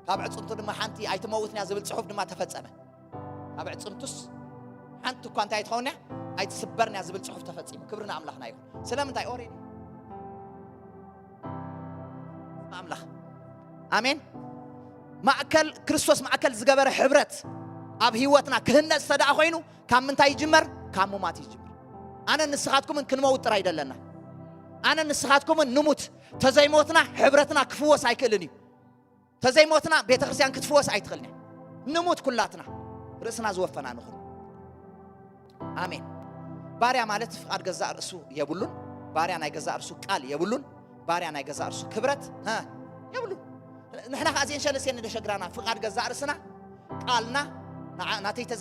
ካብ ዕፅምቱ ድማ ሓንቲ ኣይትመውትንያ ዝብል ፅሑፍ ድማ ተፈፀመ ካብ ዕፅምቱስ ሓንቲ እኳ እንታይ ትኸውን እያ ኣይትስበርን እያ ዝብል ፅሑፍ ተፈፂሙ ክብሪ ንኣምላኽና ይኹን ስለምንታይ ኦሬዲ ኣምላኽ ኣሜን ማእከል ክርስቶስ ማእከል ዝገበረ ሕብረት ኣብ ህይወትና ክህነፅ ተደኣ ኮይኑ ካብ ምንታይ ይጅመር ካብ ሙማት ይጅመር ኣነ ንስኻትኩምን ክንመውት ጥራይ ደለና ኣነ ንስኻትኩምን ንሙት ተዘይሞትና ሕብረትና ክፍወስ ኣይክእልን እዩ ተዘይሞትና ቤተ ክርስቲያን ክትፍወስ ኣይትኽእልን እያ ንሙት ኩላትና ርእስና ዝወፈና ንኹን ኣሜን ባርያ ማለት ፍቓድ ገዛእ ርእሱ የብሉን። ባርያ ናይ ገዛእ ርእሱ ቃል የብሉን። ባርያ ናይ ገዛእ ርእሱ ክብረት የብሉን። ንሕና ከዓ እዚአን ሸለስቲአን ደሸግራና ፍቓድ ገዛእ ርእስና፣ ቃልና ናተይ ተዘ